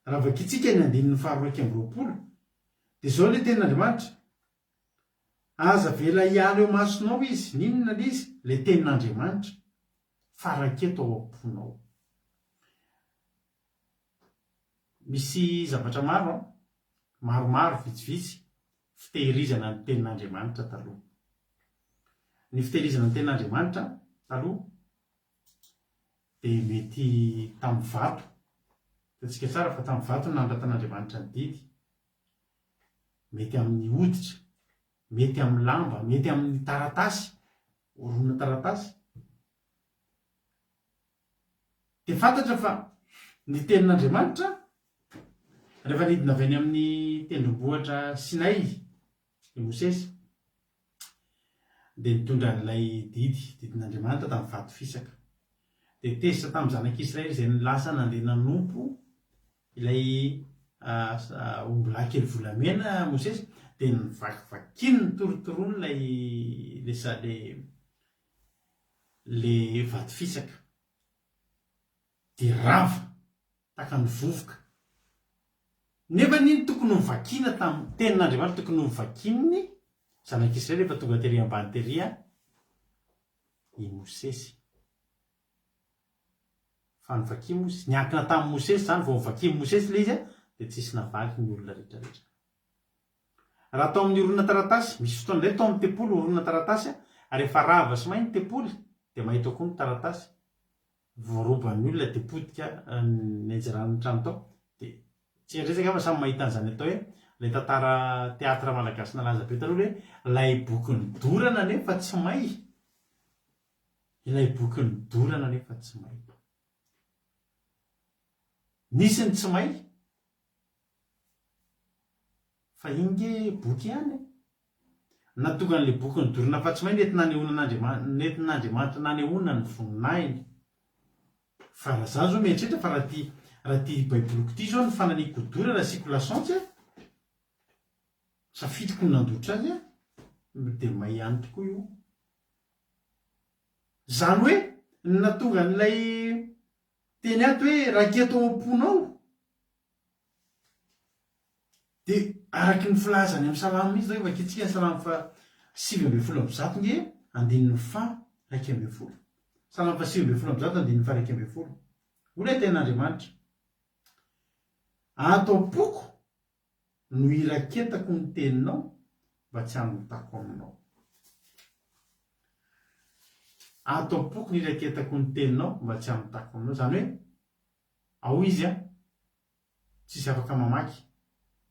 [SPEAKER 2] Raha vakintsika ny andininy faha-21, dia izao ilay tenin'Andriamanitra, Aza avela hiala eo masonao izy, n'inona ilay izy? Ilay tenin'Andriamanitra, fa raketo ao am-ponao. Misy zavatra maro an, maromaro, vitsivitsy, fitehirizana ny tenin'Andriamanitra taloha. Ny fitehirizana ny tenin'Andriamanitra taloha dia mety tamin'ny vato, hitantsika tsara fa tamin'ny vato no nanoratan'Andriamanitra ny didy, mety amin'ny hoditra, mety amin'ny lamba, mety amin'ny taratasy, horonan-taratasy. Dia fantatra fa ny tenin'Andriamanitra rehefa nidina avy any amin'ny tendrombohitra Sinay i Mosesy dia nitondra an'ilay didy, didin'Andriamanitra tamin'ny vato fisaka. Dia tezitra tamin'ny zanak'Israely izay lasa nandeha nanompo ilay ombilahy kely volamena Mosesy, dia nivakivakiany nitorotoroany ilay ilay ilay vato fisaka. Dia rava tahaka ny vovoka. Nefa anie tokony ho vakiana tamin'ny tenin'Andriamanitra, tokony ho vakian'ny zanak'Israely rehefa tonga tery ambany tery i Mosesy. Fa novakian'i Mosesy, niankina tamin'i Mosesy izany, vao novakian'i Mosesy ilay izy dia tsisy navaky ny olona rehetra rehetra. Raha tao amin'ny horonan-taratasy, misy fotoana indray tao amin'ny tempoly horonan-taratasy, ary efa rava sy may ny tempoly dia may tao koa ny taratasy. Voaroban'ny olona dia potika nianjeran'ny trano tao. Dia tsy rehetra angamba samy mahita an'izany atao hoe ilay tantara théâtre malagasy nalaza be taloha ilay hoe ilay boky nodorana nefa tsy may. Ilay boky nodorana nefa tsy may. Nisy ny tsy may Fa iny nge boky ihany e! Nahatonga an'ilay boky nodorana fa tsy may nentina hanehoana an'Andriamanitra, nentin'Andriamanitra nanehoana ny voninahiny. Fa raha za zao mieritreritra fa raha ty raha ty baiboliko ty zao ny fananiako hodorana asiako lasantsy a, safidiko ny nandoritra azy a, dia may ihany tokoa io. Zany hoe ny nahatonga an'ilay teny ato hoe raketo ao am-ponao Dia araky ny filazany amin'ny salamo mihitsy izao, vakintsika ny salamo faha 119 nge, andininy faha 11. Salamo faha 119 andininy faha 11. Hoy ilay tenin'Andriamanitra, Ato am-poko no iraketako ny teninao mba tsy hanotako aminao. Ato am-poko no iraketako ny teninao mba tsy hanotako aminao. Izany hoe, ao izy an, tsisy afaka mamaky,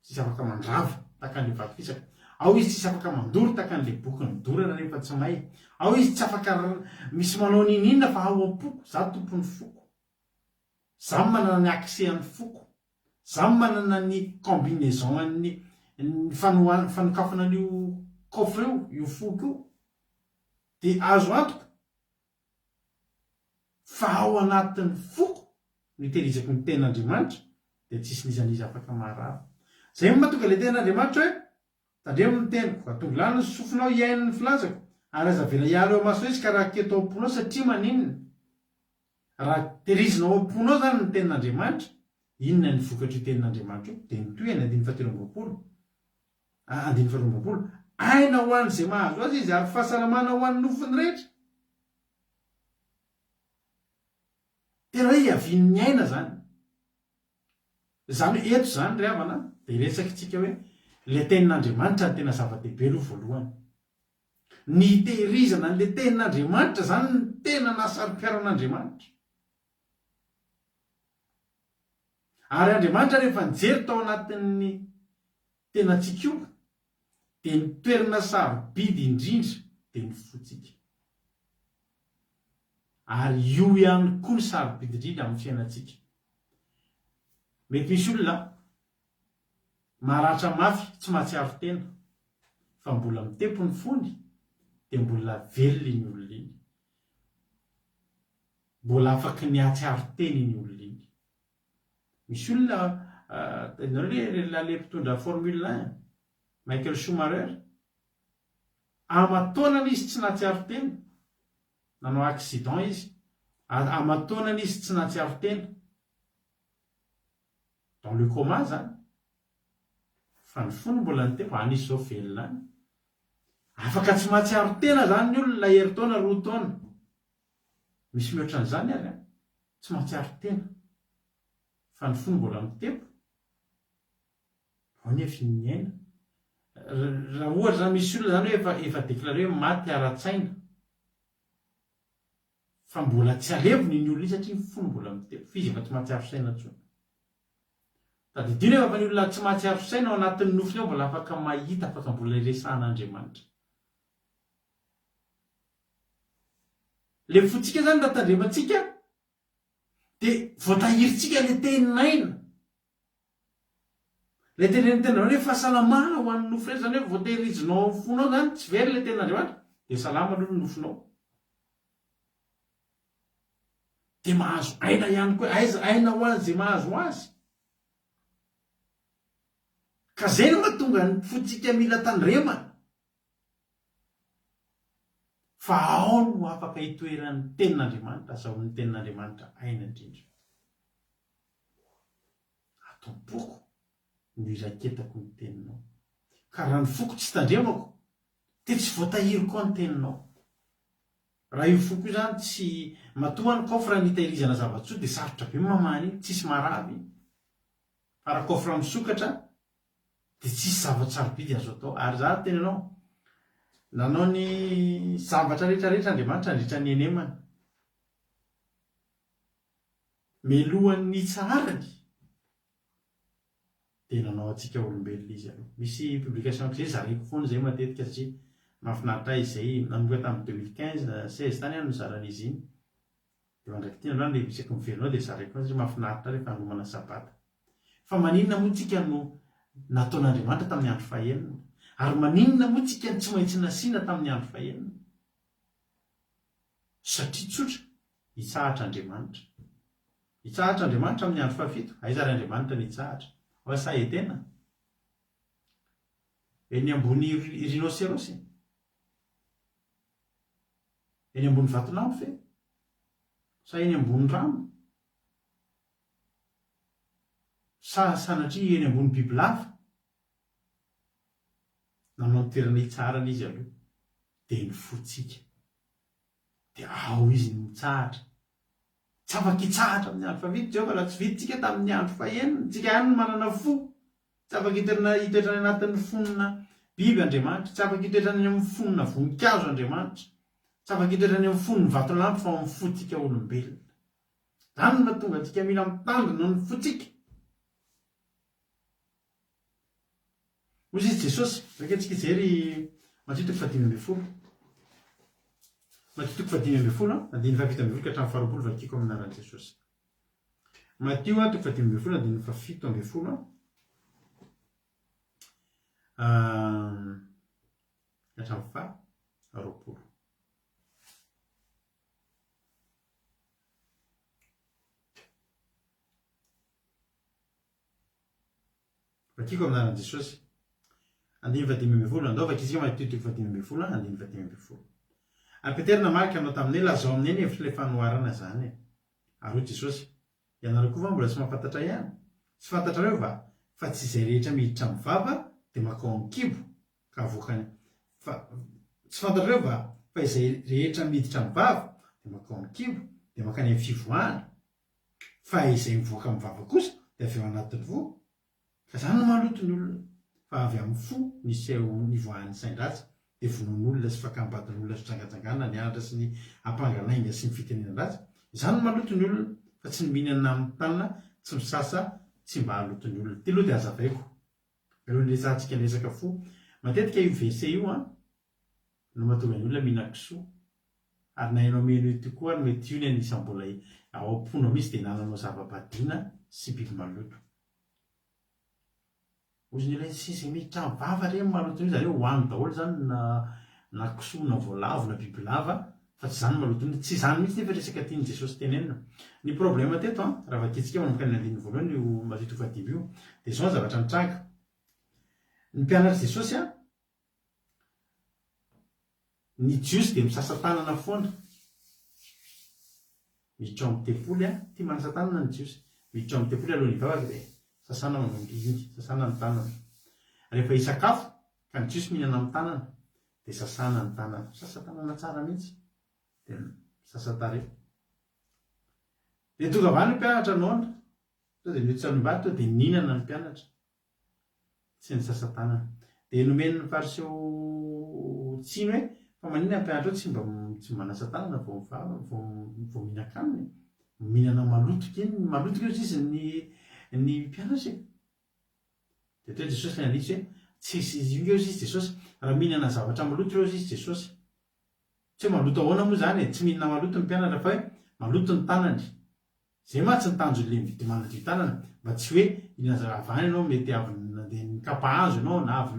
[SPEAKER 2] tsisy afaka mandrava tahaka an'ilay vato fisaka. Ao izy tsisy afaka mandoro tahaka an'ilay boky nodorana nefa tsy may. Ao izy tsy afaka misy manao n'inon'inona fa ao am-poko, za tompon'ny foko. Za manana ny accès an'ny foko. Za manana ny combinaison an'ny ny fanohana fanokafana an'io coffre io, io foko io. Dia azo antoka Fa ao anatin'ny foko no itehirizako ny tenin'Andriamanitra, dia tsisy n'iza n'iza afaka maharava. Izay no mahatonga ilay tenin'Andriamanitra hoe, Tandremo ny teniko, atongilano ny sofinao hihaino ny filazako, ary aza avela hiala eo imasonao izy ka raketo ao am-ponao, satria maninona? Raha tehirizina ao am-ponao izany ny tenin'Andriamanitra, inona ny vokatr'io tenin'Andriamanitra io? Dia ny tohiny, andininy fahatelo amby roapolo, andininy faharoa amby roapolo, Aina ho an'izay mahazo azy izy ary fahasalamana ho an'ny nofony rehetra. Tena hoe hiavian'ny aina izany. Izany hoe eto izany ry havana dia resakitsika hoe ilay tenin'Andriamanitra no tena zava-dehibe aloha voalohany. Ny hitehirizana an'ilay tenin'Andriamanitra izany no tena nahasaro-piaro an'Andriamanitra. Ary Andriamanitra rehefa nijery tao anatin'ny tenantsika io dia ny toerana sarobidy indrindra dia ny fontsika. Ary io ihany koa no sarobidy indrindra amin'ny fiainantsika. Mety misy olona maratra mafy tsy mahatsiaro tena fa mbola mitepo ny fony dia mbola velona iny olona iny. Mbola afaky ny hahatsiaro tena iny olona iny. Misy olona, tadidinareo ve le lehilahy mpitondra formule un, Michael Schumacher? Aman-taonany izy tsy nahatsiaro tena, nanao accident izy, ary aman-taonany izy tsy nahatsiaro tena, dans le coma zany, fa ny fony mbola nitepo, any izy zao velona any. Afaka tsy mahatsiaro tena zany ny olona herintaona, roa taona, misy mihoatra an'izany ary an, tsy mahatsiaro tena, fa ny fony mbola mitepo. Ao nefa ny aina. Raha ohatra zany misy olona zany hoe efa efa déclaré hoe maty ara-tsaina fa mbola tsy alevina iny olona iny satria ny fony mbola mitepo fa izy efa tsy mahatsiaro saina intsony. Tadidio nefa fa ny olona tsy mahatsiaro saina ao anatin'ny nofiny ao mbola afaka mahita, afaka mbola iresahan'Andriamanitra. Le fontsika zany raha tandremantsika dia voatahirintsika le tenin'aina. Ilay tenenin'ny tenanao hoe fahasalamana ho an'ny nofo rehetra, izany hoe voatehirizinao ao amin'ny fonao izany, tsy very ilay tenin'Andriamanitra, dia salama aloha ny nofonao. Dia mahazo aina ihany koa, aiza aina ho an'izay mahazo azy. Ka izay no mahatonga ny fontsika mila tandremana. Fa ao no afaka itoeran'ny tenin'Andriamanitra, azahoan'ny tenin'Andriamanitra aina indrindra. Ato am-poko no iraketako ny teninao. Ka raha ny foko tsy tandremako, dia tsy voatahiriko ao ny teninao. Raha io foko io izany tsy, matoa ny coffre nitahirizana zava-tsoa dia sarotra be ny mamaha an'iny, tsisy marary iny. Fa raha coffre misokatra dia tsisy zava-tsarobidy azo atao. Ary za teny anao, nanao ny zavatra rehetra rehetra Andriamanitra nandritra ny henemana. Melohan'ny nitsaharany dia nanao antsika olombelona izy aloha. Misy publication an'izay zaraiko foana izay matetika satria mahafinaritra ahy izay, nanomboka tamin'ny 2015 na 16 tany aho no nizara an'izy iny. Dia mandrak'ity androany rehefa isaky ny miverina ao dia zaraiko foana satria mahafinaritra ahy rehefa hanomana sabata. Fa maninona moa tsika no nataon'Andriamanitra tamin'ny andro fahenina? Ary maninona moa tsika no tsy maintsy nasiana tamin'ny andro fahenina? Satria tsotra, hitsahatra Andriamanitra. Hitsahatra Andriamanitra amin'ny andro fahafito. Aiza ary Andriamanitra no hitsahatra? Ao saha Edena? Eny ambony rhinoceros? Eny ambony vatolampy ve? Sa eny ambony rano? Sa sanatria eny ambony bibilava? Nanao ny toerana hitsaharana izy aloha, dia ny fontsika. Dia ao izy no mitsahatra. Tsy afaka hitsahatra amin'ny andro fahafito Jehovah raha tsy vitantsika tamin'ny andro fahenina. Tsika ihany no manana fo. Tsy afaka hitoerana hitoetra any anatin'ny fonona biby Andriamanitra. Tsy afaka hitoetra any amin'ny fonona voninkazo Andriamanitra. Tsy afaka hitoetra any amin'ny fon'ny vatolampy fa ao amin'ny fontsika olombelona. Izany no mahatonga antsika mila mitandrina ny fontsika. Hoy izy Jesosy, raika antsika hijery Matio toko fahadimy ambin'ny folo. Matio toko fahadimy ambin'ny folo, andininy fahafito ambin'ny folo ka hatramin'ny faharoapolo vakiko amin'ny anaran'i Jesosy. Matio toko fahadimy ambin'ny folo, andininy fahafito ambin'ny folo ka hatramin'ny faharoapolo. Vakiko amin'ny anaran'i Jesosy. Andininy fahadimy ambin'ny folo, Andao vakintsika Matio toko fahadimy ambin'ny folo, andininy fahadimy ambin'ny folo. Ary Petera namaly ka nanao taminy hoe, Lazao aminay ny hevitr'ilay fanoharana izany e. Ary hoy Jesosy, Ianareo koa va mbola tsy mahafantatra ihany? Tsy fantatrareo va fa tsy izay rehetra miditra amin'ny vava dia mankao amin'ny kibo ka avoakany fa tsy fantatrareo va fa izay rehetra miditra amin'ny vava dia mankao amin'ny kibo dia mankany amin'ny fivoahana fa izay mivoaka amin'ny vava kosa dia avy ao anatin'ny fo Ka zany no maloto ny olona fa avy amin'ny fo niseho nivoahan'ny sain-dratsy dia vonoan'olona sy fakam-badin'olona sy fijangajangana ny anatra sy ny ampanga lainga sy ny fitenenan-dratsy, izany no maloto ny olona fa tsy ny mihinana amin'ny tanana tsy misasa tsy mba haloto ny olona. Ity aloha dia hazavaiko alohan'ny hiresahantsika ny resaka fo. Matetika io verset io an no mahatonga ny olona mihinan-kisoa ary na ianao mihaino ity koa ary mety io ny anisan'ny mbola ao am-ponao mihitsy dia hinananao zava-badiana sy biby maloto. Ozy ny olona tsy izay miditra amin'ny vava re maloto mihitsy zareo hohaniny daholo zany na na kisoa na voalavo na bibilava fa tsy izany maloto mihitsy. Tsy izany mihitsy nefa resaka tian'i Jesosy tenenina. Ny problème teto an, raha vakintsika manomboka ny andininy voalohany io Matio toko fahadimy io dia izao ny zavatra nitranga. Ny mpianatr'i Jesosy an, Ny Jiosy dia misasa tanana foana. Miditra ao amin'ny tempoly, tia manasa tanana ny Jiosy. Miditra ao amin'ny tempoly alohan'ny hivavaka dia sasana manomboka iny, sasana ny tanana. Rehefa hisakafo, ka ny Jiosy mihinana amin'ny tanana, dia sasana ny tanana. Misasa tanana tsara mihitsy, dia misasa tarehy. Dia tonga avy any ny mpianatra noana, tonga dia nihotsalim-bary, tonga dia nihinana ny mpianatra. Tsy nisasa-tanana. Dia nomen'ny Fariseo tsiny hoe, Fa maninona ny mpianatrao tsy mba tsy manasa tanana vao mivava, vao vao mihinan-kanina e? Mihinana maloto kely, maloto kely hozy izy ny ny mpianatra e. Dia teo Jesosy nanitsy hoe, Tsy izy io nge hozy izy Jesosy, raha mihinana zavatra maloto ireo hozy izy Jesosy. Tsy hoe maloto ahoana moa izany e, tsy mihinana maloto ny mpianatra fa hoe maloto ny tanany. Izay mantsy ny tanjon'ilay mividy manadio tanana, mba tsy hoe hilaza avy any ianao mety avy nandeha nikapa hazo ianao na avy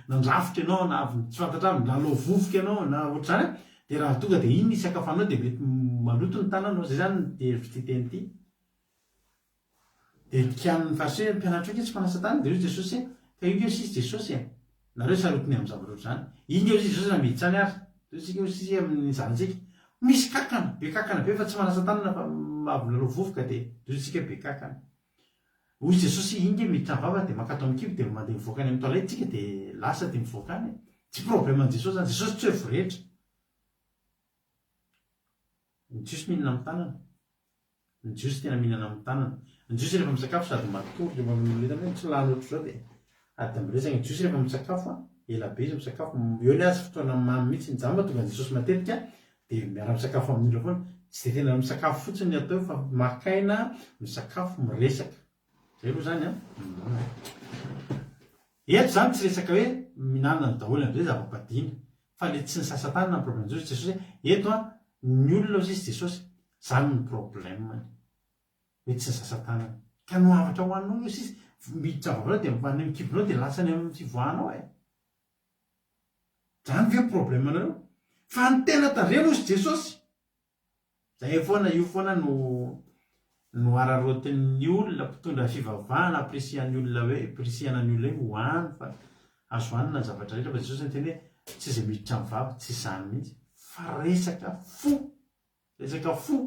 [SPEAKER 2] nandrafitra ianao na avy tsy fantatra avy nilalao vovoka ianao na ohatr'izany an, dia raha tonga dia iny ny isakafanao dia mety maloto ny tananao, izay izany ny hevitr'ity teny ity. Dia kianin'ny fariseo hoe mpianatro io nge tsy mpanasa tanana, dia hoy Jesosy hoe ka io nge hoy sisa Jesosy e, nareo sarotiny amin'ny zavatra ohatr'izany, iny nge hoy Jesosy raha miditra any ary, dia hoy isika hoy sisa amin'ny zanatsika, misy kankana, be kankana be fa tsy manasa tanana fa avy milalao vovoka dia hoy isika be kankana. Hoy Jesosy iny nge miditra amin'ny vava dia mankato amin'ny kibo dia mandeha mivoaka any amin'ny toilette tsika dia lasa dia mivoaka any e. Tsy problème an'i Jesosy zany, Jesosy tsy hoe voretra. Ny Jiosy mihinana amin'ny tanana. Ny Jiosy tena mihinana amin'ny tanana. Ny Jiosy rehefa misakafo sady matory, rehefa mihinana hoe tsy lany ohatr'izao dia ady miresaka. Ny Jiosy rehefa misakafo an, ela be izy misakafo, eo ny azy fotoana mamy mihitsy. Izany mahatonga an'i Jesosy matetika dia miara-misakafo amin'ny olona foana. Tsy dia tena misakafo fotsiny ny atao fa maka aina, misakafo, miresaka. Izay aloha izany an. Eto izany tsy resaka hoe mihinanana daholo amin'izay zava-padiana fa le tsy nisasa-tanana ny problème Jesosy Jesosy hoe eto an ny olona hozy izy Jesosy zany ny problème-ny hoe tsy nisasa-tanana ka no havatra ho anao io sisa miditra vavanao dia any amin'ny kibonao dia lasa any amin'ny fivoahanao e zany ve problème-nareo fa ny tena tandremo hozy Jesosy Zay foana, io foana no no araraotin'ny olona mpitondra fivavahana ampirisihan'ny olona hoe ampirisihana ny olona hoe hohano fa azo hanina ny zavatra rehetra fa Jesosy niteny hoe tsy izay miditra amin'ny vava, tsy izany mihitsy fa resaka fo, resaka fo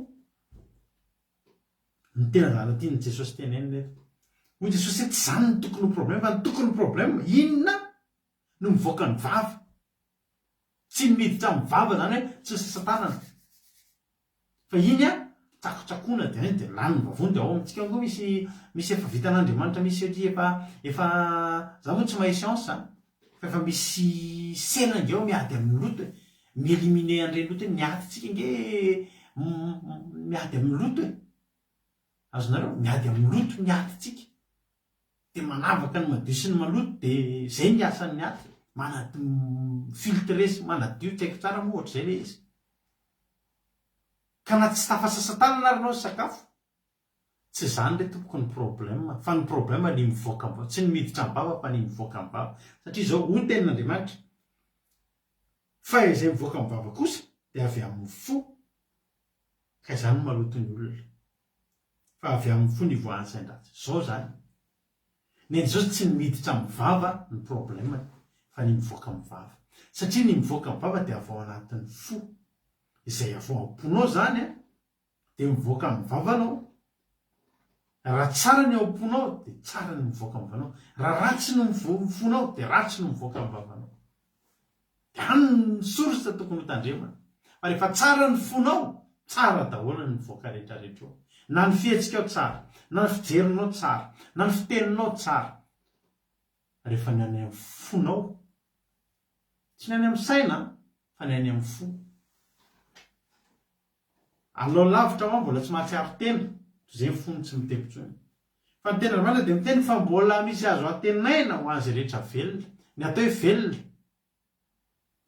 [SPEAKER 2] ny tena zavatra tian'i Jesosy tenenina eto. Hoy Jesosy hoe tsy izany no tokony ho problème fa ny tokony ho problème inona no mivoaka ny vava. Tsy ny miditra amin'ny vava zany hoe tsy ny sasa-tanana. Fa iny an, tsakotsakoana dia any dia lany ny vavony dia ao amintsika koa misy misy efa vitan'Andriamanitra misy ohatry efa efa za moa tsy mahay siansa an, fa efa misy sela ange ao miady amin'ny loto e, mi-eliminer an'ireny loto ireny, ny atintsika ange miady amin'ny loto e, azonareo? Miady amin'ny loto ny atintsika. Dia manavaka ny madio sy ny maloto dia zay ny asan'ny aty, manadio mi-filtrer sy manadio tsy haiko tsara moa ohatr'izay ilay izy. Ka na tsy tafasasa tanana ary ianao nisakafo, tsy izany re tompoko ny problème fa ny problème ny mivoaka am-bava, tsy ny miditra am-bava fa ny mivoaka am-bava. Satria izao, hoy ny tenin'Andriamanitra, fa izay mivoaka am-bava kosa dia avy amin'ny fo, ka izany no maloto ny olona. Fa avy amin'ny fo ny ivoahan'ny sain-dratsy. Zao zany. Ny an'i Jesosy tsy ny miditra amin'ny vava ny problème-ny fa ny mivoaka amin'ny vava. Satria ny mivoaka amin'ny vava dia avy ao anatin'ny fo. Izay avy ao am-ponao zany an, Dia mivoaka amin'ny vavanao. Raha tsara ny ao am-ponao dia tsara ny mivoaka amin'ny vavanao. Raha ratsy ny fonao dia ratsy no mivoaka amin'ny vavanao. Dia any ny source tokony ho tandremana. Fa rehefa tsara ny fonao, tsara daholo ny mivoaka rehetra rehetra eo. Na ny fihetsikao tsara, na ny fijerinao tsara, na ny fiteninao tsara. Rehefa ny any amin'ny fonao, tsy ny any amin'ny saina fa ny any amin'ny fo. Alao lavitra hoa mbola tsy mahatsiaro tena, toy izay ny fony tsy mitepo intsony. Fa ny tenin'Andriamanitra dia miteny fa mbola misy azo antenaina ho an'izay rehetra velona. Ny atao hoe velona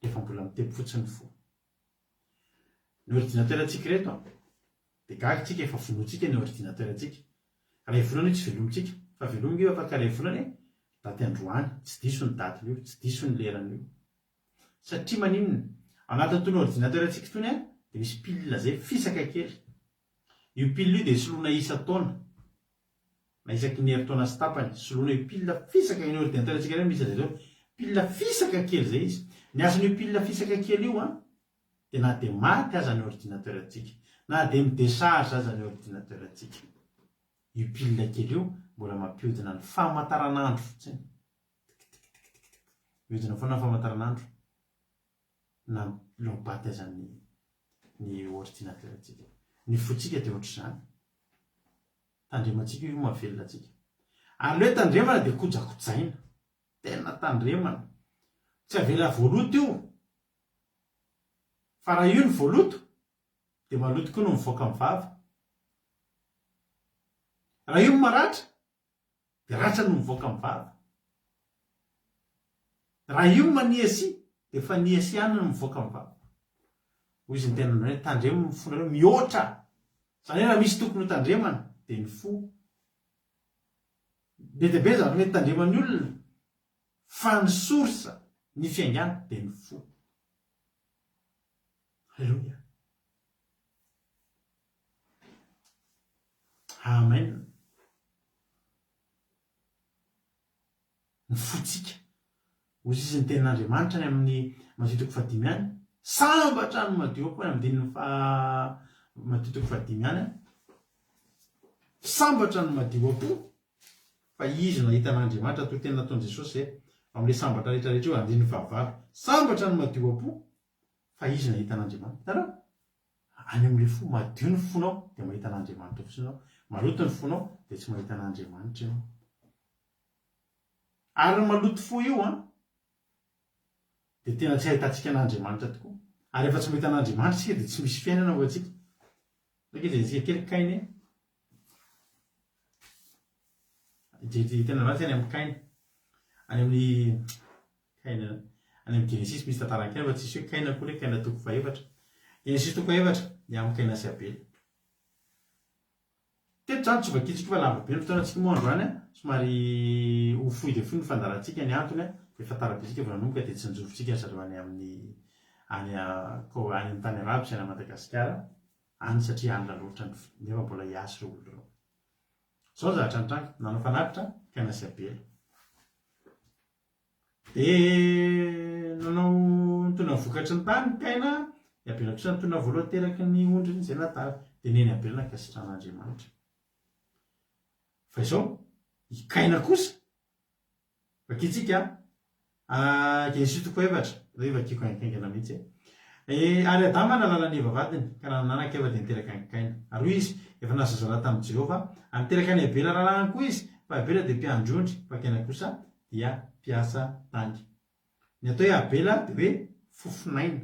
[SPEAKER 2] dia efa mbola mitepo fotsiny ny fo. Ny ordinateur-ntsika ireto an, dia gaga tsika efa vonointsika ny ordinateur-ntsika. Iray volana io tsy velomintsika, fa velomiko io afaka iray volana e, daty androany, tsy diso ny datin'io, tsy diso ny leran'io. Satria maninona? Ao anatin'itony ordinateur antsika itony an, dia misy pile izay fisaka kely. Io pile io dia soloina isan-taona, na isaky ny herintaona sy tapany, soloina io pile fisaka, iny ordinateur antsika ireny misy an'izay zao, pile fisaka kely izay izy. Ny asan'io pile fisaka kely io an, dia na dia maty aza ny ordinateur antsika, na dia mi-decharge aza ny ordinateur antsika, io pile kely io mbola mampihodina ny famantaranandro fotsiny. Tiktiktiktiktik. Mihodina foana ny famantaranandro na lobaty aza ny ny ordinateur antsika. Ny fontsika dia ohatr'izany. Tandremantsika io mahavelona antsika. Ary le hoe tandremana dia kojakojaina. Tena tandremana. Tsy avela voaloto io. Fa raha io no voaloto dia maloto koa no mivoaka amin'ny vava. Raha io no maratra Dia ratra no mivoaka amin'ny vava. Raha io maniasia dia efa niasia ihany no mivoaka amin'ny vava. Hoy izy niteny aminareo hoe tandremo ny fonareo mihoatra. Izany hoe raha misy tokony ho tandremana dia ny fo. Be dia be zavatra mety tandreman'ny olona fa ny source ny fiaingàna dia ny fo. Alléluia. Amen. Ny fontsika. Hoy izy ny tenin'Andriamanitra any amin'ny Matio toko fahadimy any. Sambatra ny madio koa any amin'ny andininy faha Matio toko fahadimy any. Sambatra ny madio am-po fa izy no hahita an'Andriamanitra toy teny nataon'i Jesosy izay amin'ilay sambatra rehetra rehetra io andininy fahavalo. Sambatra ny madio am-po fa izy no hahita an'Andriamanitra. Hitanareo? Any amin'ilay fo, madio ny fonao dia mahita an'Andriamanitra fotsiny ianao, maloto ny fonao dia tsy mahita an'Andriamanitra ianao. Ary ny maloto fo io an, dia tena tsy ahitantsika an'Andriamanitra tokoa. Ary rehefa tsy mahita an'Andriamanitra isika dia tsy misy fiainana ho antsika. Zay ange jerentsika kely Kaina e. Jery tena ratsy any amin'i Kaina. Any amin'ny Kaina, any amin'ny Genesisy misy tantaran'i Kaina fa tsisy hoe Kaina akory hoe Kaina toko fahefatra. Genesisy toko fahefatra, ny amin'i Kaina sy Abela. Teto izany tsy vakintsika fa lava be ny fotoanantsika moa androany an, somary ho fohy dia fohy ny fandaharantsika, ny antony an, efa tara be isika vao nanomboka dia tsinjovintsika ry zareo any amin'ny any any amin'ny tany arabo sy any Madagasikara any satria alina loatra ny nefa mbola hiasa ireo olona ireo. Izao ny zavatra nitranga, nanao fanatitra Kaina sy Abela. Dia nanao nitondra ny vokatry ny tany Kaina, i Abela kosa nitondra ny voalohan-teraky ny ondriny izay natavy. Dia neny Abela nankasitrahan'Andriamanitra. Fa izao, i Kaina kosa, vakintsika Genesisy toko efatra, aleo vakiko haingaingana mihitsy e. Ary Adama nahalala an'i Eva vadiny, ka nanana anaka Eva dia niteraka an'i Kaina. Ary hoy izy, Efa nahazo zazalahy tamin'i Jehovah aho. Ary niteraka an'i Abela rahalahiny koa izy, fa Abela dia mpiandry ondry, fa Kaina kosa dia mpiasa tany. Ny atao hoe Abela dia hoe fofonaina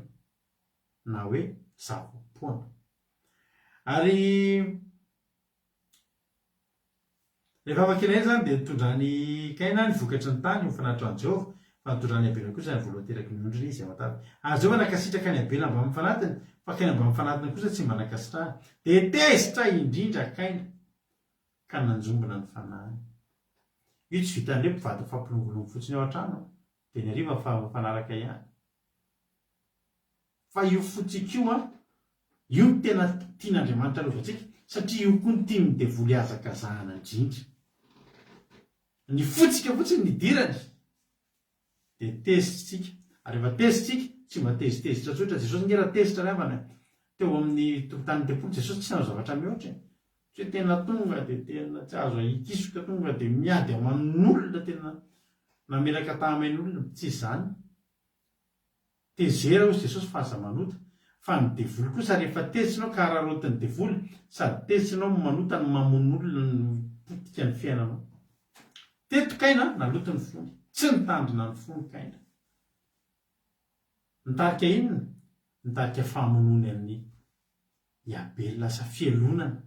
[SPEAKER 2] na hoe zava-poana. Ary rehefa afaka ela izany dia nitondran'i Kaina ny vokatry ny tany ho fanatitra an'i Jehovah, fa nitondran'i Abela kosa ny voalohan-teraky ny ondriny izay matavy. Ary Jehovah nankasitraka an'i Abela mbamin'ny fanatiny, fa Kaina mbamin'ny fanatiny kosa tsy mba nankasitrahany. Dia tezitra indrindra Kaina, ka nanjombona ny fanahiny. Io tsy vitan'ny hoe mpivady mifampilongolongo fotsiny ao an-trano dia ny hariva mifanaraka ihany. Fa io fontsika io an, io no tena tian'Andriamanitra anaovantsika satria io koa no tian'ny devoly hazakazahana indrindra. Ny fontsika fotsiny no idirany dia tezitra isika. Ary rehefa tezitra isika, tsy mba tezitezitra tsotra. Jesosy ange raha tezitra ry havana e! Teo amin'ny tokotanin'ny tempoly Jesosy tsy nanao zavatra mihoatra e. Tsy hoe tena tonga dia tena tsy azo ahikisoka tonga dia miady aman'olona tena namelaka tahamain'olona. Tsy izany. Tezera hozy Jesosy fa aza manota. Fa ny devoly kosa rehefa tezitra ianao ka araraotin'ny devoly sady tezitra ianao no manota no mamono olona no potika ny fiainanao. Teto Kaina naloto ny fony. Tsy nitandrina ny fony Kaina. Nitarika inona? Nitarika famonoany an'i i Abela lasa fialonana.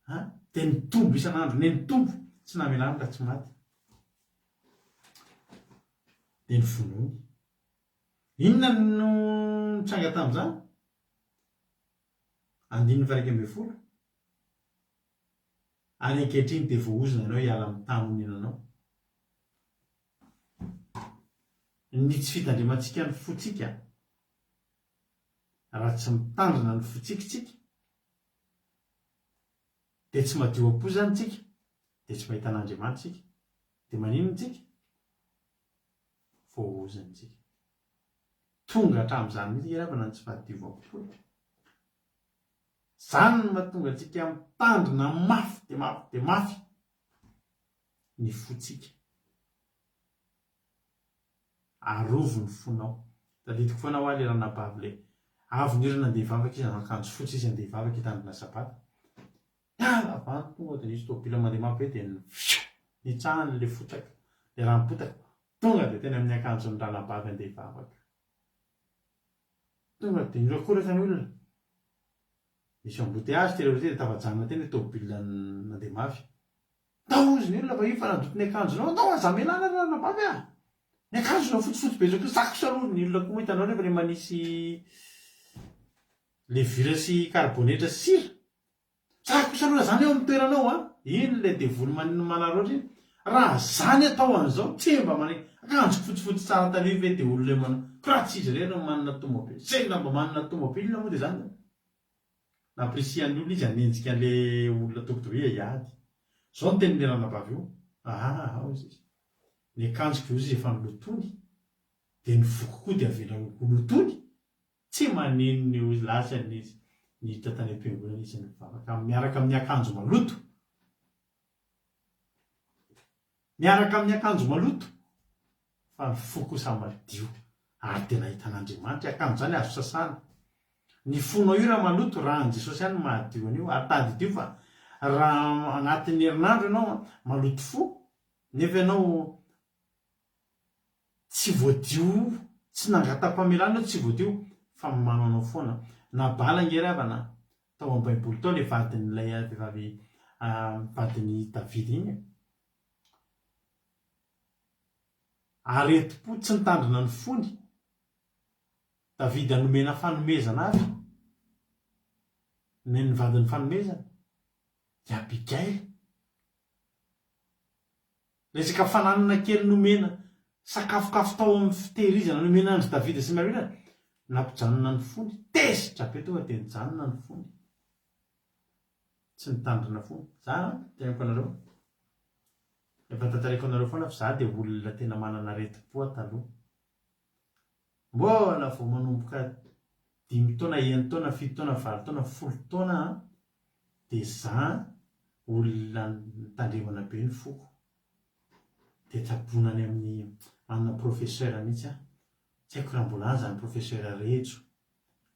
[SPEAKER 2] Ha? Dia nitombo isan'andro, ne nitombo, tsy namelany raha tsy maty. Dia novonoiny. Inona no nitranga tamin'izany? Andininy faha 11. Ary ankehitriny dia voaozona ianao hiala amin'ny tany onenanao. Ny tsy fitandremantsika ny fontsika, raha tsy mitandrina ny fontsika isika, dia tsy madio am-po izany isika, dia tsy mahita an'Andriamanitra isika. Dia maninona isika? Voaozona isika. Tonga hatramin'izany mihitsy ange ravana ny tsy fahadiovam-po e. Izany no mahatonga antsika mitandrina mafy dia mafy dia mafy ny fontsika. Arovy ny fonao. Tadidiko foana hoa le ranabavy le avy ny orana andeha hivavaka izy nanao akanjo fotsy izy andeha hivavaka hitandrina sabata. Niala avy any tonga dia nisy tôbila mandeha mafy be dia fioo! nitsahany le fotaka, le ranom-potaka, tonga dia teny amin'ny akanjon'ny ranabavy andeha hivavaka. Tonga dia nihorakoraka ny olona. Nisy embouteillage tery aloha tery dia tafajanona teny le tôbila nandeha mafy. Tahozy ny olona fa io fa nandoto ny akanjonao, andao aza amelana ry ranabavy a! Ny akanjonao fotsifotsy be zao koa, za kosa aloha ny olona koa moa hitanao rehefa le manisy levure sy karibonetra sy sira, za kosa aloha raha za no eo amin'ny toeranao a, iny le devoly manaraotra iny, raha za ny atao an'izao tsy mba manisy akanjoko fotsifotsy tsara tarehy ve de olona eo manao, ko raha tsy izy irery no manana tomobile, sendra mba manana tomobile moa de zany Nampirisihan'ny olona izy hanenjika an'ilay olona tokony hoe hiady. Izao no tenin'ilay ranabavy io, Aha, hoy izy, ny akanjoko ve hozy izy efa nolotoiny, dia ny voko koa dia avela ho lotoiny? Tsy maninona io hozy, lasa izy niditra tany am-piangonana izy nivavaka miaraka amin'ny akanjo maloto. Miaraka amin'ny akanjo maloto, fa ny fo kosa madio, ary dia nahita an'Andriamanitra. Akanjo izany azo sasana. Ny fonao io raha maloto, raha an'i Jesosy ihany no mahadio an'io. Ary tadidio fa raha anatin'ny herinandro ianao maloto fo, nefa ianao Tsy voadio, tsy nangata-pamelana io tsy voadio fa manaonao foana. Nabala ange ry havana tao amin'ny baiboly tao ilay vadin'ilay vehivavy vadin'i Davida iny e. Aretim-po tsy nitandrina ny fony. Davida nomena fanomezana avy. Nomen'ny vadiny fanomezana. I Abigaila. Resaka fananana kely nomena sakafokafo tao amin'ny fitehirizana nomena an-dry Davida sy Maria, nampijanona ny fony. Tezitra be tonga dia nijanona ny fony. Tsy nitandrina fony. Za an, teneniko anareo, efa tantaraiko anareo foana fa za dia olona tena manana aretim-po aho taloha. Mbola vao manomboka dimy taona, enin-taona, fito taona, valo taona, folo taona aho dia za olona nitandremana be ny foko. Dia tsaboina any amin'ny manana professeur mihitsy aho. Tsy haiko raha mbola any izany professeur Rejo.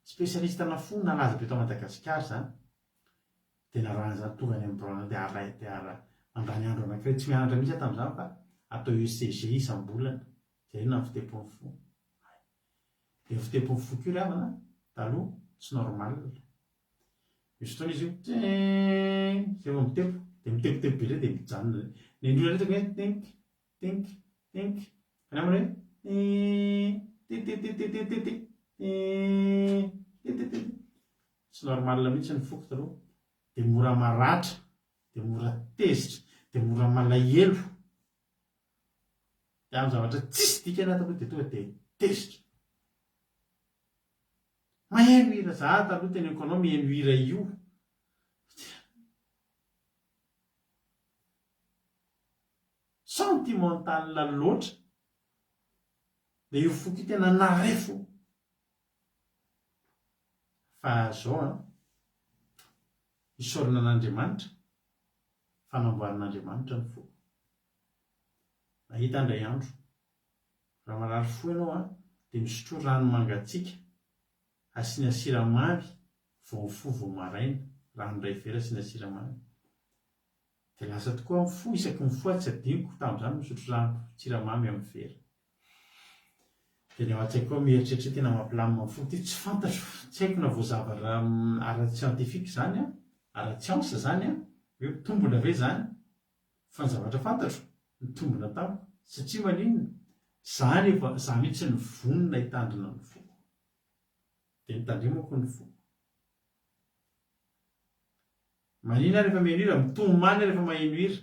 [SPEAKER 2] Spécialiste ana fo nalaza be tao Madagasikara izany. Dia narahana izany tonga any amin'ny birao dia ara dia ara mandany andro anankiray tsy mianatra mihitsy aho tamin'izany fa atao ECG isam-bolana. Jerena ny fitepon'ny fo. Hay. Dia ny fitepon'ny foko io ry havana taloha tsy normal. Misy fotoana izy io tring zay vao mitepo, dia mitepotepo be indray dia mijanona indray. Ny an'ny olona rehetra hoe tink tink tink, fa ny ahy manao hoe ti ti ti ti ti ti ti ti ti ti ti. Tsy normal mihitsy ny foko taloha. Dia mora maratra, dia mora tezitra, dia mora malahelo. Dia amin'ny zavatra tsisy dikany aho taloha dia tonga dia tezitra. Maheno hira za taloha teneniko anao miheno hira io. Sentimental loatra. Dia io foko io tena narefo. Fa zao an, isaorana an'Andriamanitra fa namboarin'Andriamanitra ny foko. Nahita indray andro. Raha marary fo ianao an, dia misotroa rano mangatsiaka asiana siramamy vao mifoha vao maraina, rano iray vera asiana siramamy. Dia lasa tokoa aho mifoha, isaky ny mifoha tsy adinoko tamin'izany misotro rano siramamy amin'ny vera. Dia ny ao an-tsaiko ao mieritreritra hoe tena mampilamina ny foko ity, tsy fantatro, tsy haiko na voazavatra ara-tsiantifika izany an, ara-tsiansa izany an, hoe mitombina ve izany, fa ny zavatra fantatro, nitombina tamiko, satria maninona? Za nefa, za mihitsy no vonona hitandrina ny foko. Dia nitandremako ny foko. Manina aho rehefa mihaino hira? Mitomany aho rehefa maheno hira.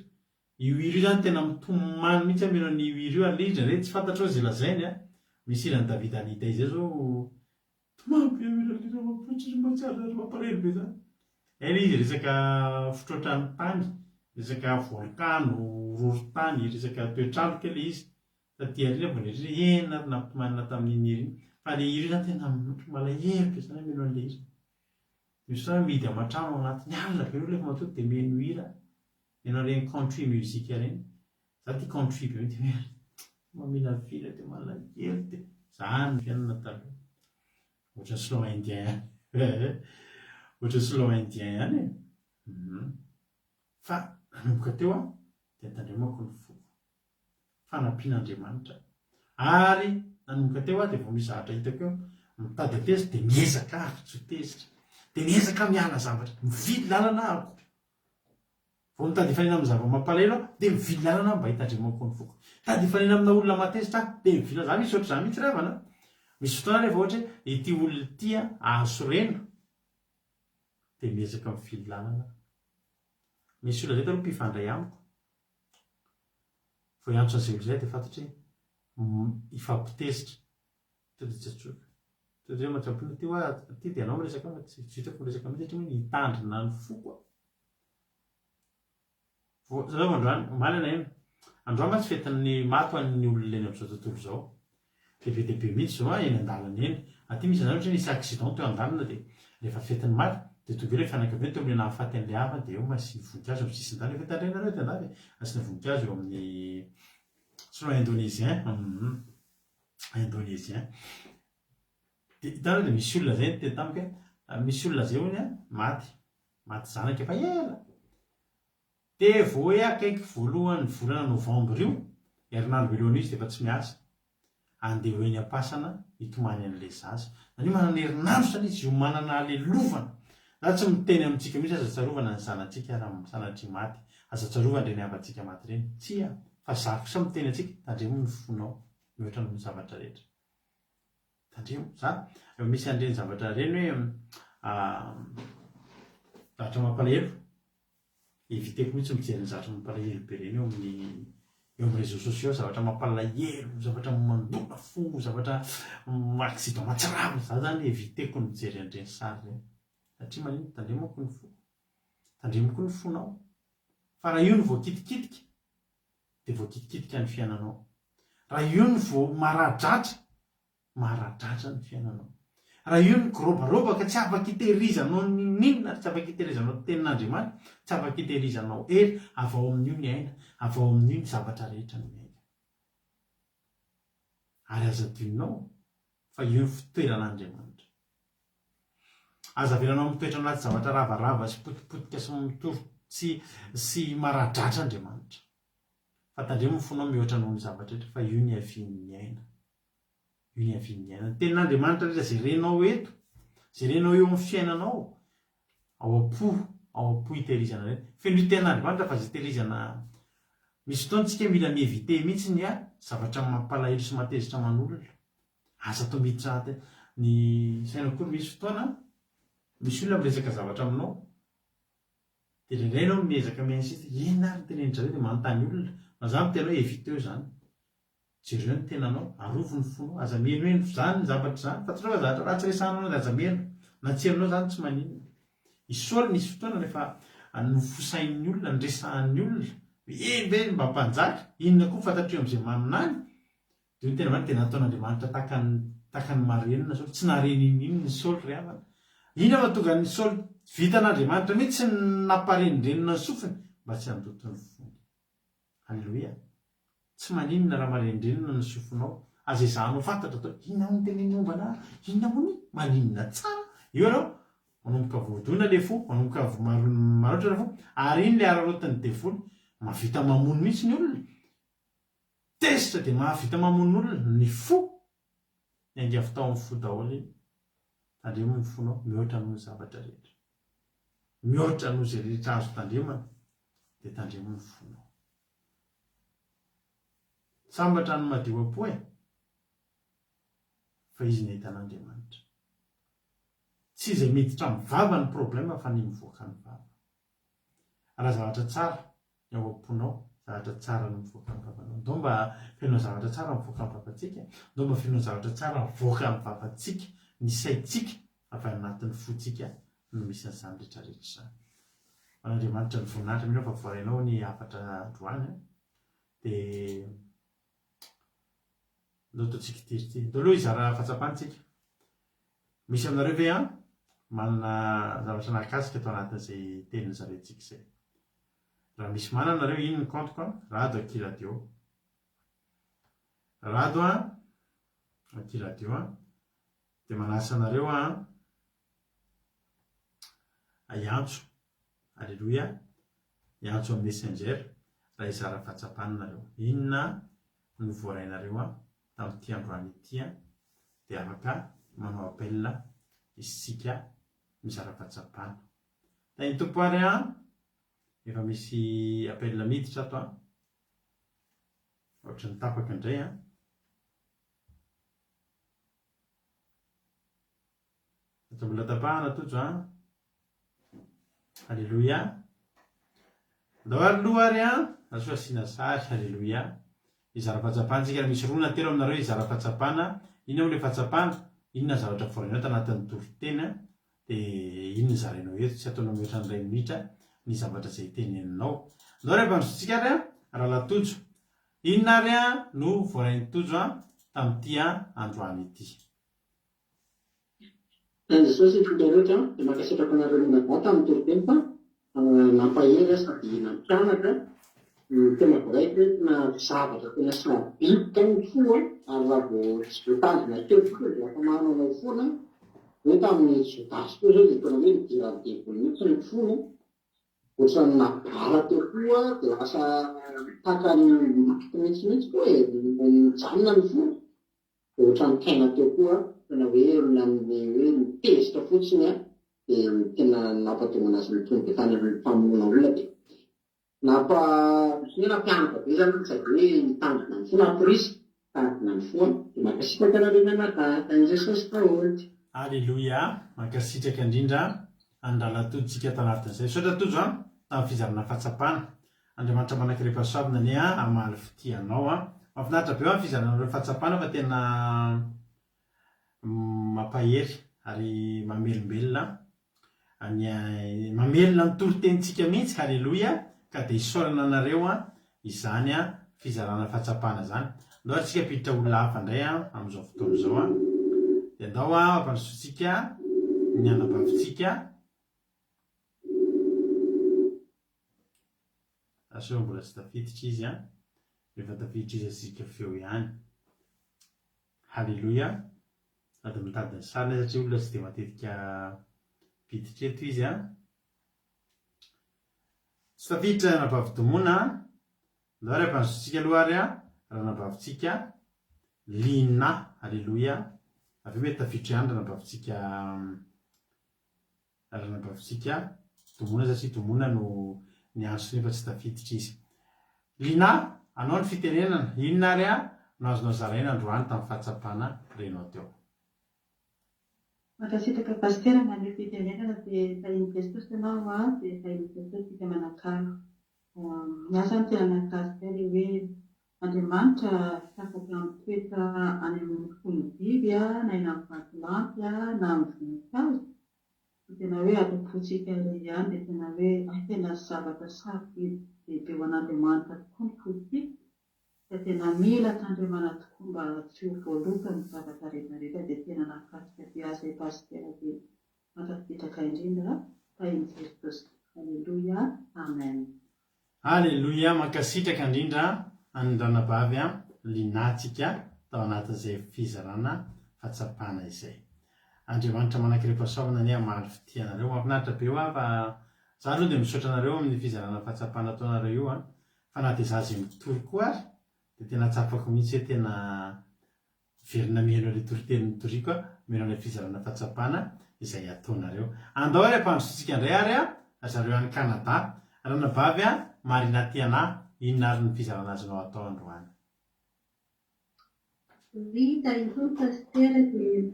[SPEAKER 2] Io hira io zany tena mitomany mihitsy aho mihaino an'io hira io ary le izy indraindray tsy fantatrao izay lazainy a. Misy hiran'i David Hallyday izay zao tomany be aho mihira an'le hira mampatsiry mahatsiaro zavatra mampalahelo be zany. Hay le izy resaka fitroatran'ny tany, resaka volkano, horohorontany, resaka toetr'andro kay le izy. Taty aoriana vao nieritreritra hoe eny ary nampitomanina tamin'iny hira iny. Fa le hira io zany tena malahelo be zany aho mihaino an'le hira. Misy fotoana mihidy aman-trano ao anatin'ny alina be ny olona efa matory dia mihaino hira, mihaino an'ireny country music ireny. Za tia country be mihitsy dia maminavina dia malahelo dia zany ny fiainana taloha. Ohatran'ny slow indien ihany. Ohatran'ny slow indien ihany e. Fa nanomboka teo aho dia tandremako ny foko. Fanampian'Andriamanitra. Ary nanomboka teo aho dia vao misy zavatra hitako eo, mitady hatezitra dia miezaka aho tsy ho tezitra. Dia miezaka miala zavatra, mivily lalana ahako. Vao mitady hifanena amin'ny zava-mampalahelo aho dia mivily lalana aho mba hitandremako ny foko. Mitady hifanena amina olona mahatezitra aho dia mivily lalana. Za misy ohatr'izany mihitsy ry havana a. Misy fotoana rehefa ohatra hoe ity olona ity ahasorena dia miezaka mivily lalana aho. Misy olona zay taloha mpifandray amiko. Vao hiantso an'izay olona izay dia fantatro hoe hifampitezitra. Tonga dia tsy antsoiko. Tonga dia hoe mahatsiaro ity hoa ity dia ianao miresaka amiko fa tsy vitako miresaka mihitsy satria hoe nitandrina ny foko aho. Vao zareo vao androany, omaly aho naheno. Androany mantsy fetin'ny maty ho an'ny olona eny amin'izao tontolo izao. Dia be dia be mihitsy izao an, eny an-dalana eny. Aty misy an'izany ohatra hoe nisy accident teo an-dalana dia rehefa fetin'ny maty dia tonga eo ilay fianakaviana teo amin'ilay nahafaty an'ilay havany dia eo asiana voninkazo amin'ny sisin-dalana. Efa hitanareo eto an-dafy e, asiana voninkazo eo amin'ny selon indonésien, hum indonésien. Dia hitanareo dia misy olona izay niteny tamiko hoe misy olona izay hono an, maty, maty zanaka efa ela. Dia vao hoe akaiky voalohan'ny volana novambra io, herinandro voalohany io izy dia efa tsy miasa. Andeha ho eny am-pasana hitomany an'ilay zaza. Izany hoe manana herinandro izany izy hiomanana halelovana. Za tsy miteny amintsika mihitsy aza tsarovana ny zanatsika raha sanatria maty. Aza tsarovana ireny havantsika maty ireny. Tsia, fa za kosa miteny antsika, tandremo ny fonao mihoatra noho ny zavatra rehetra. Tandremo, za rehefa misy an'ireny zavatra ireny hoe zavatra mampalahelo, Eviteko mihitsy mijery ny zavatra mampalahelo be ireny eo amin'ny eo amin'ny réseaux sociaux, zavatra mampalahelo, zavatra mandona fo, zavatra accident mahatsiravina, za zany eviteko ny mijery an'ireny sary ireny satria maninona? Tandremako ny foko, tandremo koa ny fonao fa raha io no voakitikitika dia voakitikitika ny fiainanao, raha io no vao maradratra Maradratra ny fiainanao. Raha io ny girobarobaka tsy afaka itehirizanao n'inon'inona ary tsy afaka itehirizanao tenin'Andriamanitra, tsy afaka itehirizanao hery, avy ao amin'io ny aina, avy ao amin'io ny zavatra rehetra no miainga. Ary aza adinonao fa io ny fitoeran'Andriamanitra. Aza avelanao mitoetra anaty zavatra ravarava sy potipotika sy mitory sy sy maradratra Andriamanitra. Fa tandremo ny fonao mihoatra noho ny zavatra rehetra fa io ny avian'ny aina. Io ny avian'ny aina. Ny tenin'Andriamanitra rehetra izay renao eto, izay renao eo amin'ny fiainanao, ao am-po, ao am-po itehirizana ireny. Feno io tenin'Andriamanitra fa izay tehirizana Misy fotoana tsika mila mi-eviter mihitsy ny zavatra mampalahelo sy mahatezitra aman'olona. Aza atao miditra anaty ny saina akory misy fotoana misy olona miresaka zavatra aminao dia indraindray ianao miezaka mi-insiste, inona ary ny tenenin-dry zareo dia manontany olona. Fa za miteny hoe eviteo izany. Jereo ny tenanao, arovy ny fonao, aza mihenoheno f'izany zavatra izany, fantatrao fa zavatra ratsy resahanao dia aza miheno, na tsy henonao izany tsy maninona. I Saoly nisy fotoana rehefa nofosain'ny olona, niresahan'ny olona, hoe eny ve mba mpanjaka, inona koa fantatr'io amin'izay maminany, dia hoy ny tena marina dia nataon'Andriamanitra tahaka ny tahaka ny marenina Saoly, tsy nahare n'inon'inona i Saoly ry havana. Inona no mahatonga an'i Saoly vitan'Andriamanitra mihitsy ny namparendrenina ny sofiny mba tsy handoto ny fony? Aleloia! Tsy maninona raha marendrenina ny sofinao, aza ezahanao fantatra atao inona hono teneniny momba anah, inona hono iny, maninona tsara, eo ianao manomboka voadona le fo, manomboka marotra le fo, ary iny le araraotin'ny devoly, mahavita mamono mihitsy ny olona, tezitra dia mahavita mamono olona, ny fo, niainga avy tao amin'ny fo daholo iny, tandremo ny fonao mihoatra noho ny zavatra rehetra, mihoatra noho izay rehetra azo tandremana dia tandremo ny fonao. Sambatra ny madio am-po e! Fa izy nahita an'Andriamanitra. Tsy izay miditra amin'ny vava ny problème fa ny mivoaka ny vava. Raha zavatra tsara ny ao am-ponao, zavatra tsara no mivoaka ny vavanao. Ndao mba feno zavatra tsara mivoaka ny vavantsika, ndao mba feno zavatra tsara mivoaka ny vavantsika, ny saintsika avy any anatin'ny fontsika no misy an'izany rehetra rehetra izany. Ho an'Andriamanitra ny voninahitra, mino aho fa voarainao ny hafatra androany an. Dia ndao ataontsika ity ry ity. Ndao aloha hizara fahatsapana tsika. Misy aminareo ve an manana zavatra nahakasika tao anatin'izay teny nozaraintsika izay? Raha misy manana nareo, iny ny compte-ko an, Rado akia radio. Rado an, akia radio an, dia manasa anareo an hiantso, aleloia, hiantso amin'ny messenger raha hizara fahatsapana nareo. Inona no voarainareo an tamin'ity androany ity an, dia afaka manao appel isika mizara fahatsapana. Tahin'ny Tompo ary an, efa misy appel miditra ato an, ohatran'ny tapaka indray an. Aza mbola tapahana Tojo an. Alléluia. Andao ary loha ary an. Azo asiana sary. Alléluia. Hizara fahatsapana tsika raha misy roa na telo aminareo hizara fahatsapana. Inona moa ilay fahatsapana? Inona ny zavatra voarainao tanatin'ny toriteny an? Dia inona zarainao eto? Tsy ataonao mihoatra ny iray minitra ny zavatra izay teneninao. Andao ary ampandrosoantsika ary an, Rahalahy Tojo. Inona ary no voarain'i Tojo tamin'ity androany ity?
[SPEAKER 6] Tahin'i Jesosy isika rehetra dia mankasitraka anareo mianadahy tamin'ny toriteny fa nampahery ahy sady nampianatra ny tena voaraiko hoe tena zavatra tena sarobidy kay ny fo an ary raha vao tsy voatandrina kely fotsiny dia lasa manaonao foana hoe tamin'ny Jodasy teo zao dia tena hoe nidiran'ny devoly mihitsy ny fony Ohatran'ny nabara teo koa dia lasa tahaka ny maty mihitsy mihitsy koa e, nijanona ny fo, dia ohatran'ny kaina teo koa, tena hoe nanome hoe nitezitra fotsiny aho dia tena nampahatonga anazy nitony be tany amin'ny famonoana olona dia nampa ohatran'ny hoe nampianatra be izany sady hoe nitandrina ny fo, namporisika hitandrina ny fo aho, dia mankasitraka anareo mianadahy, tahin'i Jesosy daholo.
[SPEAKER 2] Aleloia, mankasitraka indrindra an'i Rahalahy Tojo tsika tanatin'izay. Misaotra Tojo an, tamin'ny fizarana fahatsapana. Andriamanitra manankarem-pahasoavana anie an, hamaly fitia anao an. Mahafinaritra be hoa ny fizaranareo fahatsapana fa tena mampahery ary mamelombelona ny mamelona ny toritenintsika mihitsy haleloia ka dia isaorana anareo an izany an fizarana fahatsapana izany andao ary tsika hampiditra olona hafa indray an amin'izao fotoana izao an dia andao an hampandrosoantsika ny anabavintsika aseo mbola tsy tafiditra izy an rehefa tafiditra izy asika feo ihany haleloia Sady mitady ny sariny satria olona tsy dia matetika mpiditra eto izy an. Tsy tafiditra ranabavy Domona an. Ndao ary ampandrosoantsika aloha ary an, ranabavintsika Lina. Aleloia. Avy eo mety tafiditra ihany ranabavintsika Ranabavintsika Domona satria Domona no niantso nefa tsy tafiditra izy. Lina, anao ny fitenenana, inona ary no azonao zaraina androany tamin'ny fahatsapana renao teo?
[SPEAKER 7] Mankasitraka Pasitera maneho fitenenana dia tahin'i Jesosy ianao a dia tahin'i Jesosy isika manakalo. Ny ahy zany tena nahakasika ahy ilay hoe Andriamanitra tsy afaka mitoetra any amin'ny fon'ny biby na eny amin'ny vatolampy na amin'ny voninkazo Fa tena hoe ato am-pontsika irery ihany dia tena hoe hay tena zavatra sarobidy lehibe ho an'Andriamanitra tokoa ny fontsika ka tena mila tandremana tokoa mba tsy ho voaloto amin'ny zavatra rehetra rehetra dia tena nahakasika be ahy izay Pasitera dia. Mankasitraka indrindra Tahin'i Jesosy Aleloia Amen.
[SPEAKER 2] Aleloia mankasitraka indrindra an'i ranabavy Lina tsika tao anatin'izay fizarana fahatsapana izay. Andriamanitra manankirempahasoavana anie hamaly fitia anareo. Mahafinaritra be hoa fa za aloha dia misaotra anareo amin'ny fizarana fahatsapana ataonareo io an! Fa na dia za izay mitory koa ary dia tena tsapako mihitsy hoe tena Miverina mihaino ilay toriteny notoriko aho, mihaino ilay fizarana fahatsapana izay ataonareo. Andao ary ampandrosoantsika indray ary a, ry zareo any Canada. Ranabavy a, Marina Tiana, inona ary ny fizarana azonao atao androany?
[SPEAKER 7] Vita itony Pasitera dia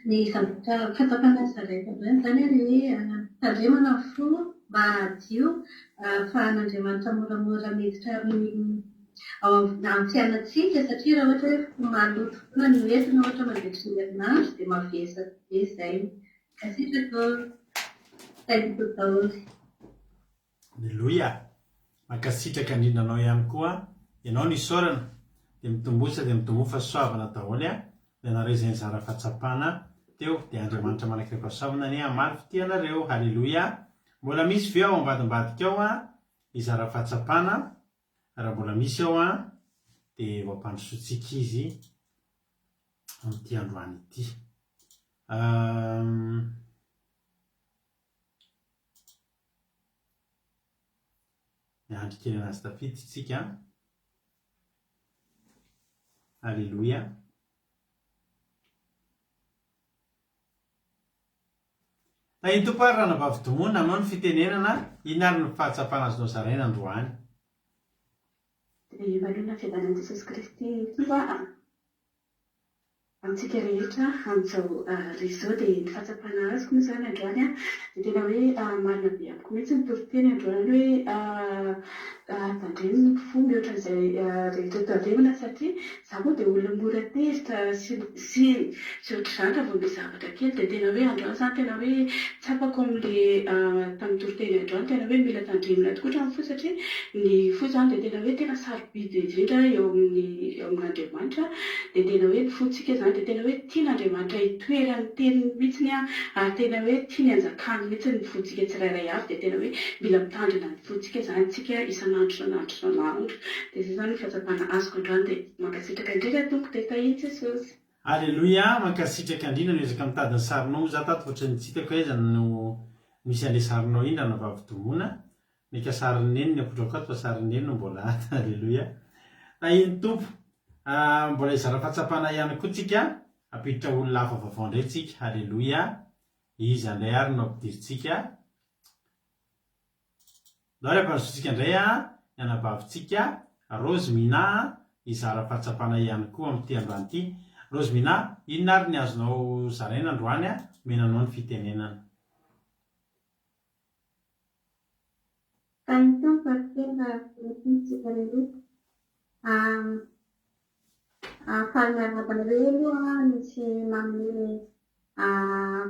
[SPEAKER 7] ny zavatra fahatsapana zaraiko androany izany ilay hoe tandremana ny fo mba hadio ahafahan'Andriamanitra moramora miditra amin'ny ao amin'ny fiainantsika satria raha ohatra hoe fo maloto foana no entina ohatra mandritry ny herinandro dia mavesatra be izay. Mankasitraka ô! Tahin'ny Tompo daholo.
[SPEAKER 2] Aleloia! Mankasitraka indrindra anao ihany koa ianao no isaorana dia mitombosa dia mitomboa fahasoavana daholo a! Ianareo izay nizara fahatsapana teo dia Andriamanitra manakirem-pahasoavana anie hamaly fitia anareo Haleloia! Mbola misy ve ao ambadimbadika ao a hizara fahatsapana? Raha mbola misy ao a dia ho ampandrosoantsika izy amin'ity androany ity. Miandry kely anazy tafiditra tsika. Aleloia. Tahin'ny Tompo ary Ranabavy Domona, aminao ny fitenenana, inona ary no fahatsapana azonao zaraina androany?
[SPEAKER 8] Dia manoloana ny fiadanan'i Jesosy Kristy Tompo aho. Amintsika rehetra amin'izao hariva izao dia ny fahatsapana azoko moa izany androany dia tena hoe marina be amiko mihitsy ny toriteny androany hoe tandremo ny fo mihoatra an'izay rehetra tandremana satria izaho moa dia olona mora tezitra sy sy sy ohatr'izany raha vao misy zavatra kely dia tena hoe androany izany tena hoe tsapako amin'ilay tamin'ny toriteny androany tena hoe mila tandremana tokoa ny fo satria ny fo izany dia tena hoe tena sarobidy indrindra eo amin'ny eo amin'Andriamanitra dia tena hoe ny fontsika izany dia tena hoe tian'Andriamanitra hitoeran'ny teniny mihitsiny ary tena hoe tiany hanjakany mihitsy ny fontsika tsirairay avy dia tena hoe mila mitandrina ny fontsika izany tsika isan'andro isan'andro isan'andro dia izay izany ny fahatsapana azoko androany dia mankasitraka indrindra Tompo dia tahian'i Jesosy.
[SPEAKER 2] Aleloia, mankasitraka indrindra miezaka mitady ny sarinao moa za tato fa ohatran'ny tsy hitako aiza no misy an'le sarinao iny ranabavy Domona Mika sarin'i Neny ny apotrako ato fa sarin'i Neny no mbola ato. Aleloia. Tahin'ny Tompo. Ah, mbola hizara fahatsapana ihany koa tsika, hampiditra olona hafa vaovao indray tsika. Aleloia. Iza indray ary no ampidirintsika? Ndao ary ampandrosoantsika indray ny anabavintsika Rose Mina hizara fahatsapana ihany koa amin'ity androany ity. Rose Mina, inona ary ny azonao zaraina androany? Omena anao ny fitenenana.
[SPEAKER 9] Tahin'ny Tompo ary tena filamintsika rehetra. Faly miarahaba anareo aloha nisy manome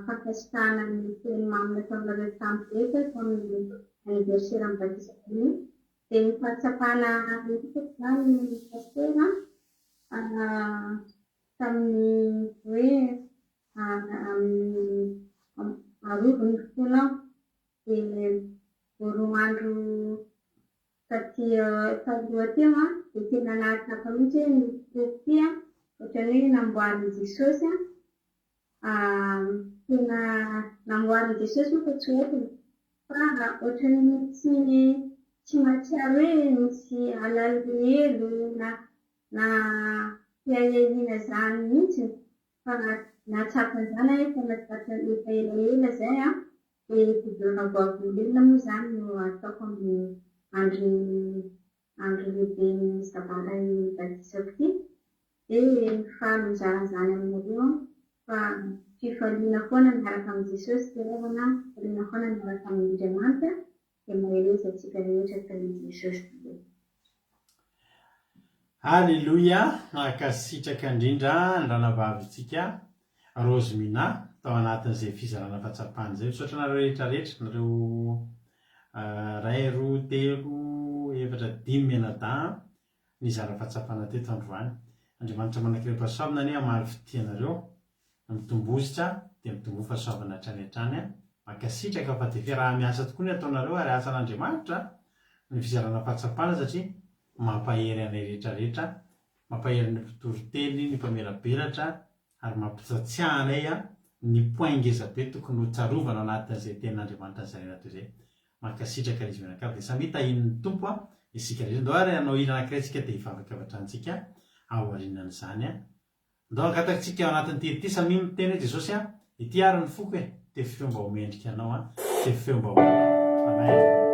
[SPEAKER 9] fankasitrahana ny teny mamy nataonareo tamiko rehetra tamin'ny anniversaire ny batisako iny. Dia ny fahatsapana hitako izany Pasitera tamin'ny hoe amin'ny arovy ny fonao. Dia vao roa andro taty taloha teo dia tena nahatsapa mihitsy hoe ny foko ity ohatran'ny hoe namboarin'i Jesosy tena namboarin'i Jesosy moa fa tsy ohatry fa ohatran'ny tsy tsy mahatsiaro hoe misy alahelo na na fiahiahiana izany mihitsy fa nahatsapa an'izany aho efa nahatsapa efa elaela izay an. Dia fijoroana vavolombelona moa izany no ataoko amin'ny andro andro lehiben'ny sabata batisako ity. Dia faly mizara an'izany aminareo aho fa fifaliana foana miaraka amin'i Jesosy fitiavana, fifaliana foana miaraka amin'Andriamanitra. Dia mahereza antsika rehetra tahin'i Jesosy daholo.
[SPEAKER 2] Aleloia! Mankasitraka indrindra ny ranavavintsika Rose Mina tao anatin'izay fizarana fahatsapana izay. Misaotra anareo rehetra rehetra, nareo iray, roa, telo, efatra, dimy mianadahy nizara fahatsapana teto androany. Andriamanitra manan-karem-pahasoavana anie hamaly fitia anareo, mitombositra. Dia mitomboa fahasoavana hatrany hatrany an. Mankasitraka fa dia fiaraha-miasa tokoa ny ataonareo ary asan'Andriamanitra ny fizarana fahatsapana satria mampahery anay rehetra rehetra, mampahery ny mpitory teny, ny mpamelabelatra ary mampitsatsiahy anay ny point ngeza be tokony ho tsarovana ao anatin'izay tenin'Andriamanitra nozaraina teo izay. Mankasitraka izy mianakavy dia samia tahian'ny Tompo isika rehetra. Ndao ary hanao hira anankiray isika dia hivavaka avy hatrany tsika aorianan'izany. Ndao angatakitsika ao anatin'ity hira ity samia miteny hoe Jesosy a, ity ary ny foko e, tefy feo mba ho mendrika anao a, tefy feo mba ho anao. Amen.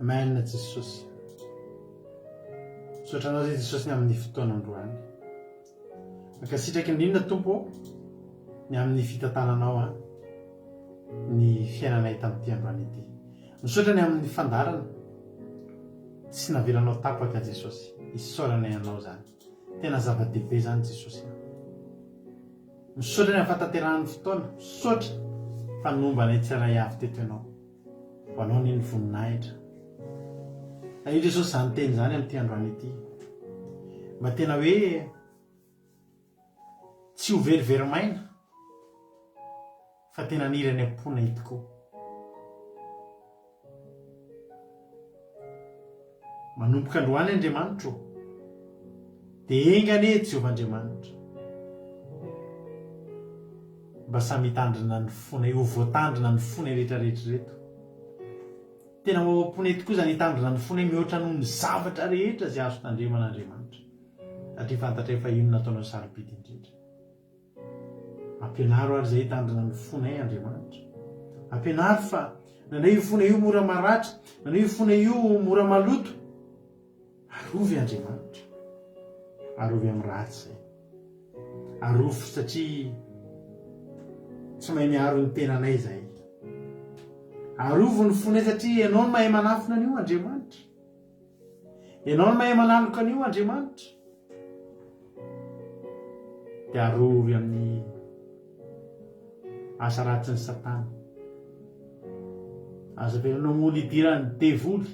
[SPEAKER 2] Amen Jesosy. Misaotra anao zay Jesosy ny amin'ny fotoana androany. Mankasitraka indrindra Tompo ô ny amin'ny fitantananao an ny fiainanay tamin'ity androany ity. Misaotra ny amin'ny fandaharana tsy navelanao tapaka Jesosy. Isaoranay anao izany. Tena zava-dehibe izany Jesosy a. Misaotra ny amin'ny fahatanterahan'ny fotoana. Misaotra fa nomba anay tsirairay avy teto ianao. Ho anao anie ny voninahitra. Tahio Jesosy izany teny izany amin'ity androany ity. Mba tena hoe tsy ho verivery maina fa tena haniry any am-ponay tokoa. Manomboka androany Andriamanitro ô, dia enga anie Jehovah Andriamanitra. Mba samy hitandrina ny fonay, ho voatandrina ny fonay rehetra rehetra ireto. Tena ho ao am-ponay tokoa izany hitandrina ny fonay mihoatra noho ny zavatra rehetra izay azo tandremana Andriamanitra. Satria fantatray fa io no nataonao sarobidy indrindra. Ampianaro ary izay hitandrina ny fonay Andriamanitra. Ampianaro fa nanay io fonay io mora maratra, nanay io fonay io mora maloto. Arovy Andriamanitra. Arovy amin'ny ratsy izay. Arovy satria tsy mahay miaro ny tenanay izahay. Arovy ny fonay satria Ianao no mahay manafina an'io Andriamanitra. Ianao no mahay manaloka an'io Andriamanitra. Dia arovy amin'ny asa ratsin'i Satana. Aza avelanao mora hidiran'ny devoly.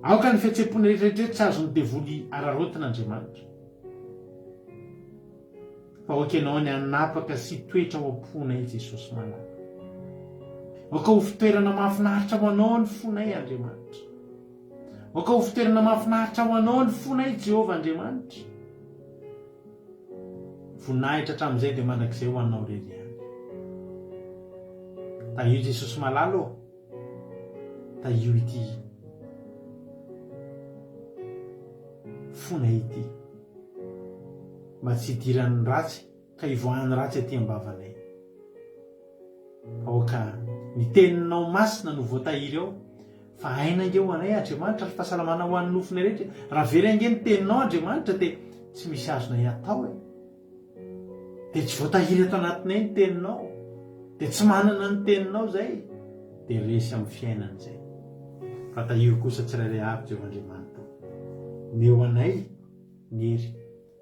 [SPEAKER 2] Aoka ny fihetseham-pony rehetra rehetra tsy azon'ny devoly araraotina Andriamanitra. Fa aoka ianao ny hanapaka sy hitoetra ao am-ponay Jesosy malala. Aoka ho fitoerana mahafinaritra ho anao ny fonay Andriamanitra. Aoka ho fitoerana mahafinaritra ho anao ny fonay Jehovah Andriamanitra. Voninahitra hatramin'izay dia mandrakizay ho anao irery ihany. Tahio Jesosy malala ô. Tahio ity fonay ity. Mba tsy hidiran'ny ratsy ka hivoahan'ny ratsy aty am-bavanay. Aoka ny teninao masina no voatahiry ao fa aina ange ho anay Andriamanitra ary fahasalamana ho an'ny nofonay rehetra e. Raha very ange ny teninao Andriamanitra dia tsy misy azonay atao e. Dia tsy voatahiry ato anatinay ny teninao. Dia tsy manana ny teninao izay dia resy amin'ny fiainana izay. Fa tahiry kosa tsirairay avy Jehovah Andriamanitra o. Omeo anay ny hery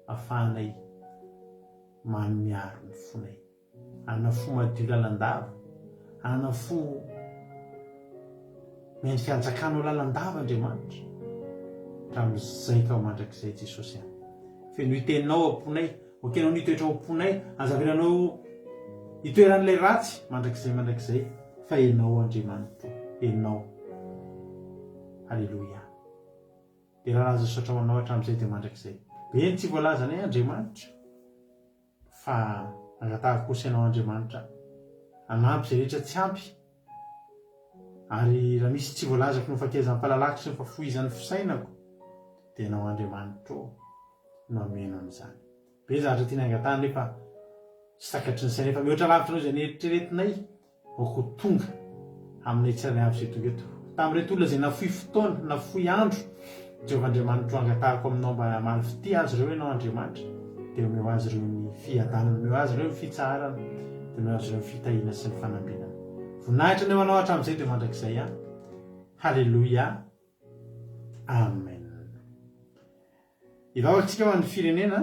[SPEAKER 2] afahanay manome aro ny fonay. Hanana fo madio lalandava, hanana fo mendrika hanjakanao lalandava Andriamanitra, hatramin'izay ka ho mandrakizay Jesosy an. Fenoy teninao ao am-ponay, ok ianao ny hitoetra ao am-ponay, aza avelanao hitoeran'ilay ratsy mandrakizay mandrakizay, fa ianao Andriamanitro, ianao. Aleloia. Dera laza saotra ho anao hatramin'izay dia mandrakizay. Be ny tsy voalazanay Andriamanitra. Fa angatahako kosa Ianao Andriamanitra hanampy izay rehetra tsy ampy, ary raha misy tsy voalazako noho fahakelizan'ny fahalalako sy ny fahafohizan'ny fisainako, dia Ianao Andriamanitro no hameno an'izany. Be ny zavatra tiana angatahana nefa tsy takatry ny saina, efa mihoatra lavitra noho izay neritreretinay. Aoka ho tonga aminay tsirairay avy izay tonga eto. Tamin'ireto olona izay nafoy fotoana, nafoy andro, Jehovah Andriamanitro, angatahako aminao mba hamaly fitia azy ireo Ianao Andriamanitra, dia omeo azy ireo ny fiadanana, omeo azy ireo ny fitsaharana, dia omeo azy ireo ny fitahiana sy ny fanambinana. Voninahitra anie ho Anao hatramin'izay dia mandrakizay an. Haleloia. Amen. Hivavaka tsika ho an'ny firenena,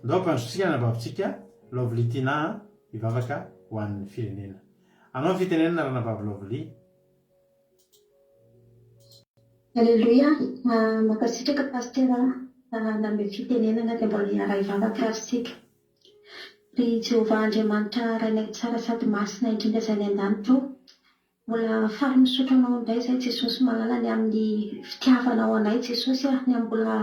[SPEAKER 2] ndao ampandrosotsika ny anabavintsika Lovely Tina a, hivavaka ho an'ny firenena. Anao ny fitenenana ranabavy Lovely.
[SPEAKER 9] Aleloia, mankasitraka Pasitera nanome fitenenana dia mbola hiara hivavaka ary isika. Ry Jehovah Andriamanitra Rainay tsara sady masina indrindra izay any an-danitra ô, Mbola faly misaotra anao indray izay Jesosy malala ny amin'ny fitiavanao anay Jesosy ah, ny amin'ny mbola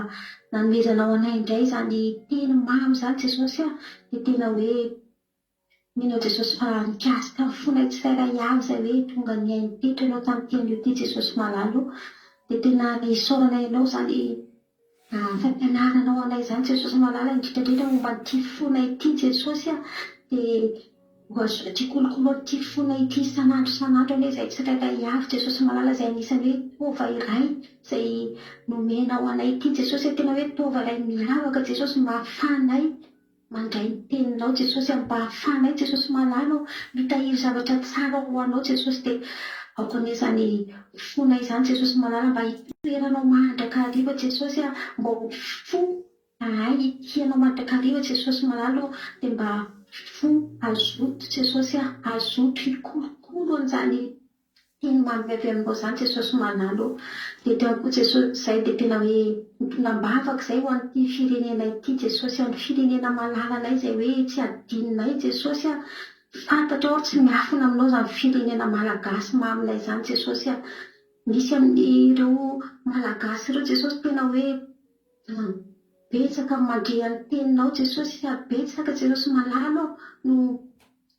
[SPEAKER 9] nanomezanao anay indray izany teny mamy izany Jesosy ah, dia tena hoe mino aho Jesosy fa nikasika ny fonay tsirairay avy izay hoe tonga nihaino teto ianao tamin'ity anio ity Jesosy malala o, dia tena isaoranay anao izany fampianaranao anay izany Jesosy malala indrindra indrindra momba an'ity fonay ity Jesosy a! dia ho azo kolokolo an'ity fonay ity isan'andro isan'andro anie izay tsirairay avy Jesosy malala izay anisan'ny hoe taova iray izay nomenao anay ity Jesosy a! tena hoe taova iray miavaka Jesosy mba hahafahanay Mandray ny teninao Jesosy mba hahafahanay Jesosy malala ô mitahiry zavatra tsara ho anao Jesosy dia aoka anie izany fonay izany Jesosy malala mba hitoeranao mandrakariva Jesosy a mba ho fo ahay hitia anao mandrakariva Jesosy malala ô dia mba fo hazoto Jesosy a hazoto hikolokolo an'izany Teny mamy avy aminao izany Jesosy malala ô. Dia teo koa Jesosy izay dia tena hoe mitondra am-bavaka izay ho an'ity firenena ity Jesosy a, ny firenena malalanay izay hoe tsy adinonay Jesosy a. Fantatrao ary tsy miafina aminao izany firenena malagasy maminay izany Jesosy a. Misy amin'ireo malagasy ireo Jesosy tena hoe. Betsaka ny mandre ny teninao Jesosy a, betsaka Jesosy malala ô no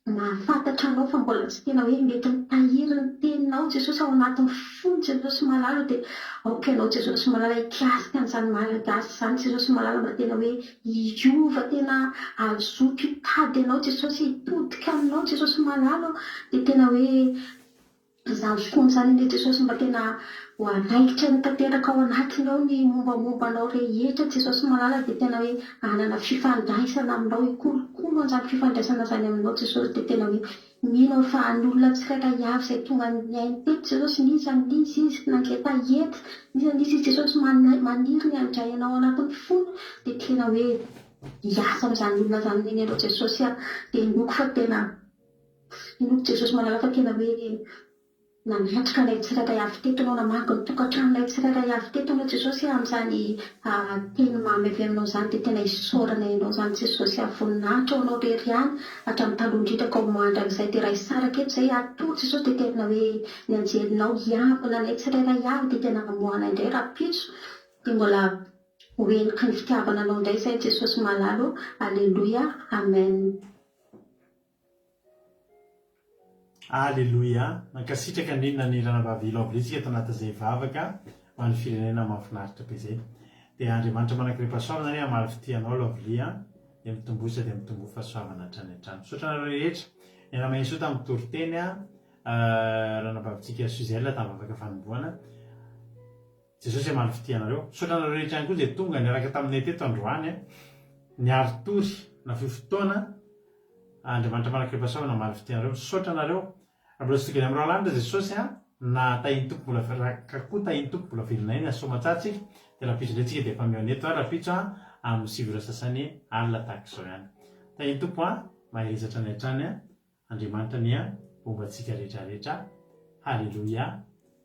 [SPEAKER 9] mahafantatra anao fa mbola tsy tena hoe mety mitahiry ny teninao Jesosy ao anatin'ny fony Jesosy malala ô dia aoka ianao Jesosy malala hikasika an'izany malagasy izany Jesosy malala mba tena hoe hiova tena hazoto hitady anao Jesosy hitodika aminao Jesosy malala ô dia tena hoe Izany fony izany anie Jesosy mba tena ho anaikitra ny tanteraka ao anatiny ao ny mombamomba anao rehetra Jesosy malala dia tena hoe hanana fifandraisana aminao hikolokolo an'izany fifandraisana izany aminao Jesosy dia tena hoe mino aho fa ny olona tsirairay avy izay tonga nihaino teto Jesosy n'iza n'iza izy nangetaheta n'iza n'iza izy Jesosy maniry ny handray anao ao anatin'ny fony dia tena hoe hiasa amin'izany olona izany anie ianao Jesosy a dia inoako fa tena Inoako Jesosy malala fa tena hoe nanatrika anay tsirairay avy teto Ianao, namaky ny tokantranonay tsirairay avy teto Ianao Jesosy a, amin'izany teny mamy avy aminao izany dia tena isaorana Ianao izany Jesosy a, voninahitra ho Anao irery ihany hatramin'ny taloha indrindra ka ho mandrakizay dia raha hisaraka eto izay hatory Jesosy dia tena hoe ny anjelinao hiambina anay tsirairay avy dia tena hamoahana indray rahampitso dia mbola ho heniky ny fitiavana Anao indray izay Jesosy malala ô, Aleloia, Amen.
[SPEAKER 2] Aleloia! Mankasitraka indrindra ny ranabavy Lovely tsika ato anatin'izay vavaka ho an'ny firenena mahafinaritra be izay. Dia Andriamanitra manankarem-pahasoavana anie hamaly fitia anao Lovely a! Dia mitomboa sady mitomboa fahasoavana hatrany hatrany. Misaotra anareo rehetra niara-maheno soa tamin'ny toriteny a! Ranabavintsika Suzelle tamin'ny vavaka fanombohana. Jesosy hamaly fitia anareo. Misaotra anareo rehetra ihany koa izay tonga niaraka taminay teto androany a! Niari-tory nafoy fotoana. Andriamanitra manak'Impahasoavana hamaly fitia anareo. Misaotra anareo. Raha mbola tsy tonga eny amin'ny Ralanitra Jesosy a, na tahin'ny Tompo mbola raha ka koa tahin'ny Tompo mbola velona aina soamantsara tsika, dia rahampitso indray tsika dia efa mihaona eto a, rahampitso a, amin'ny 9 ora sasany alina tahaka izao ihany. Tahin'ny Tompo a, mahereza hatrany hatrany a. Andriamanitra anie homba antsika rehetra rehetra Haleloia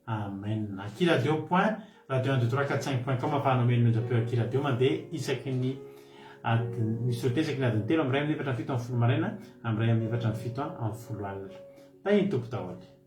[SPEAKER 2] Amen Akiradio point radio un deux trois quatre cinq point com afahanao mihaino ny onjam-peo Akiradio mandeha isaky ny adiny misy sortie isaky ny adiny telo amin'ny iray amin'ny efatra amin'ny fito amin'ny folo maraina amin'ny iray amin'ny efatra amin'ny fito amin'ny folo alina Tahin'ny Tompo daholo.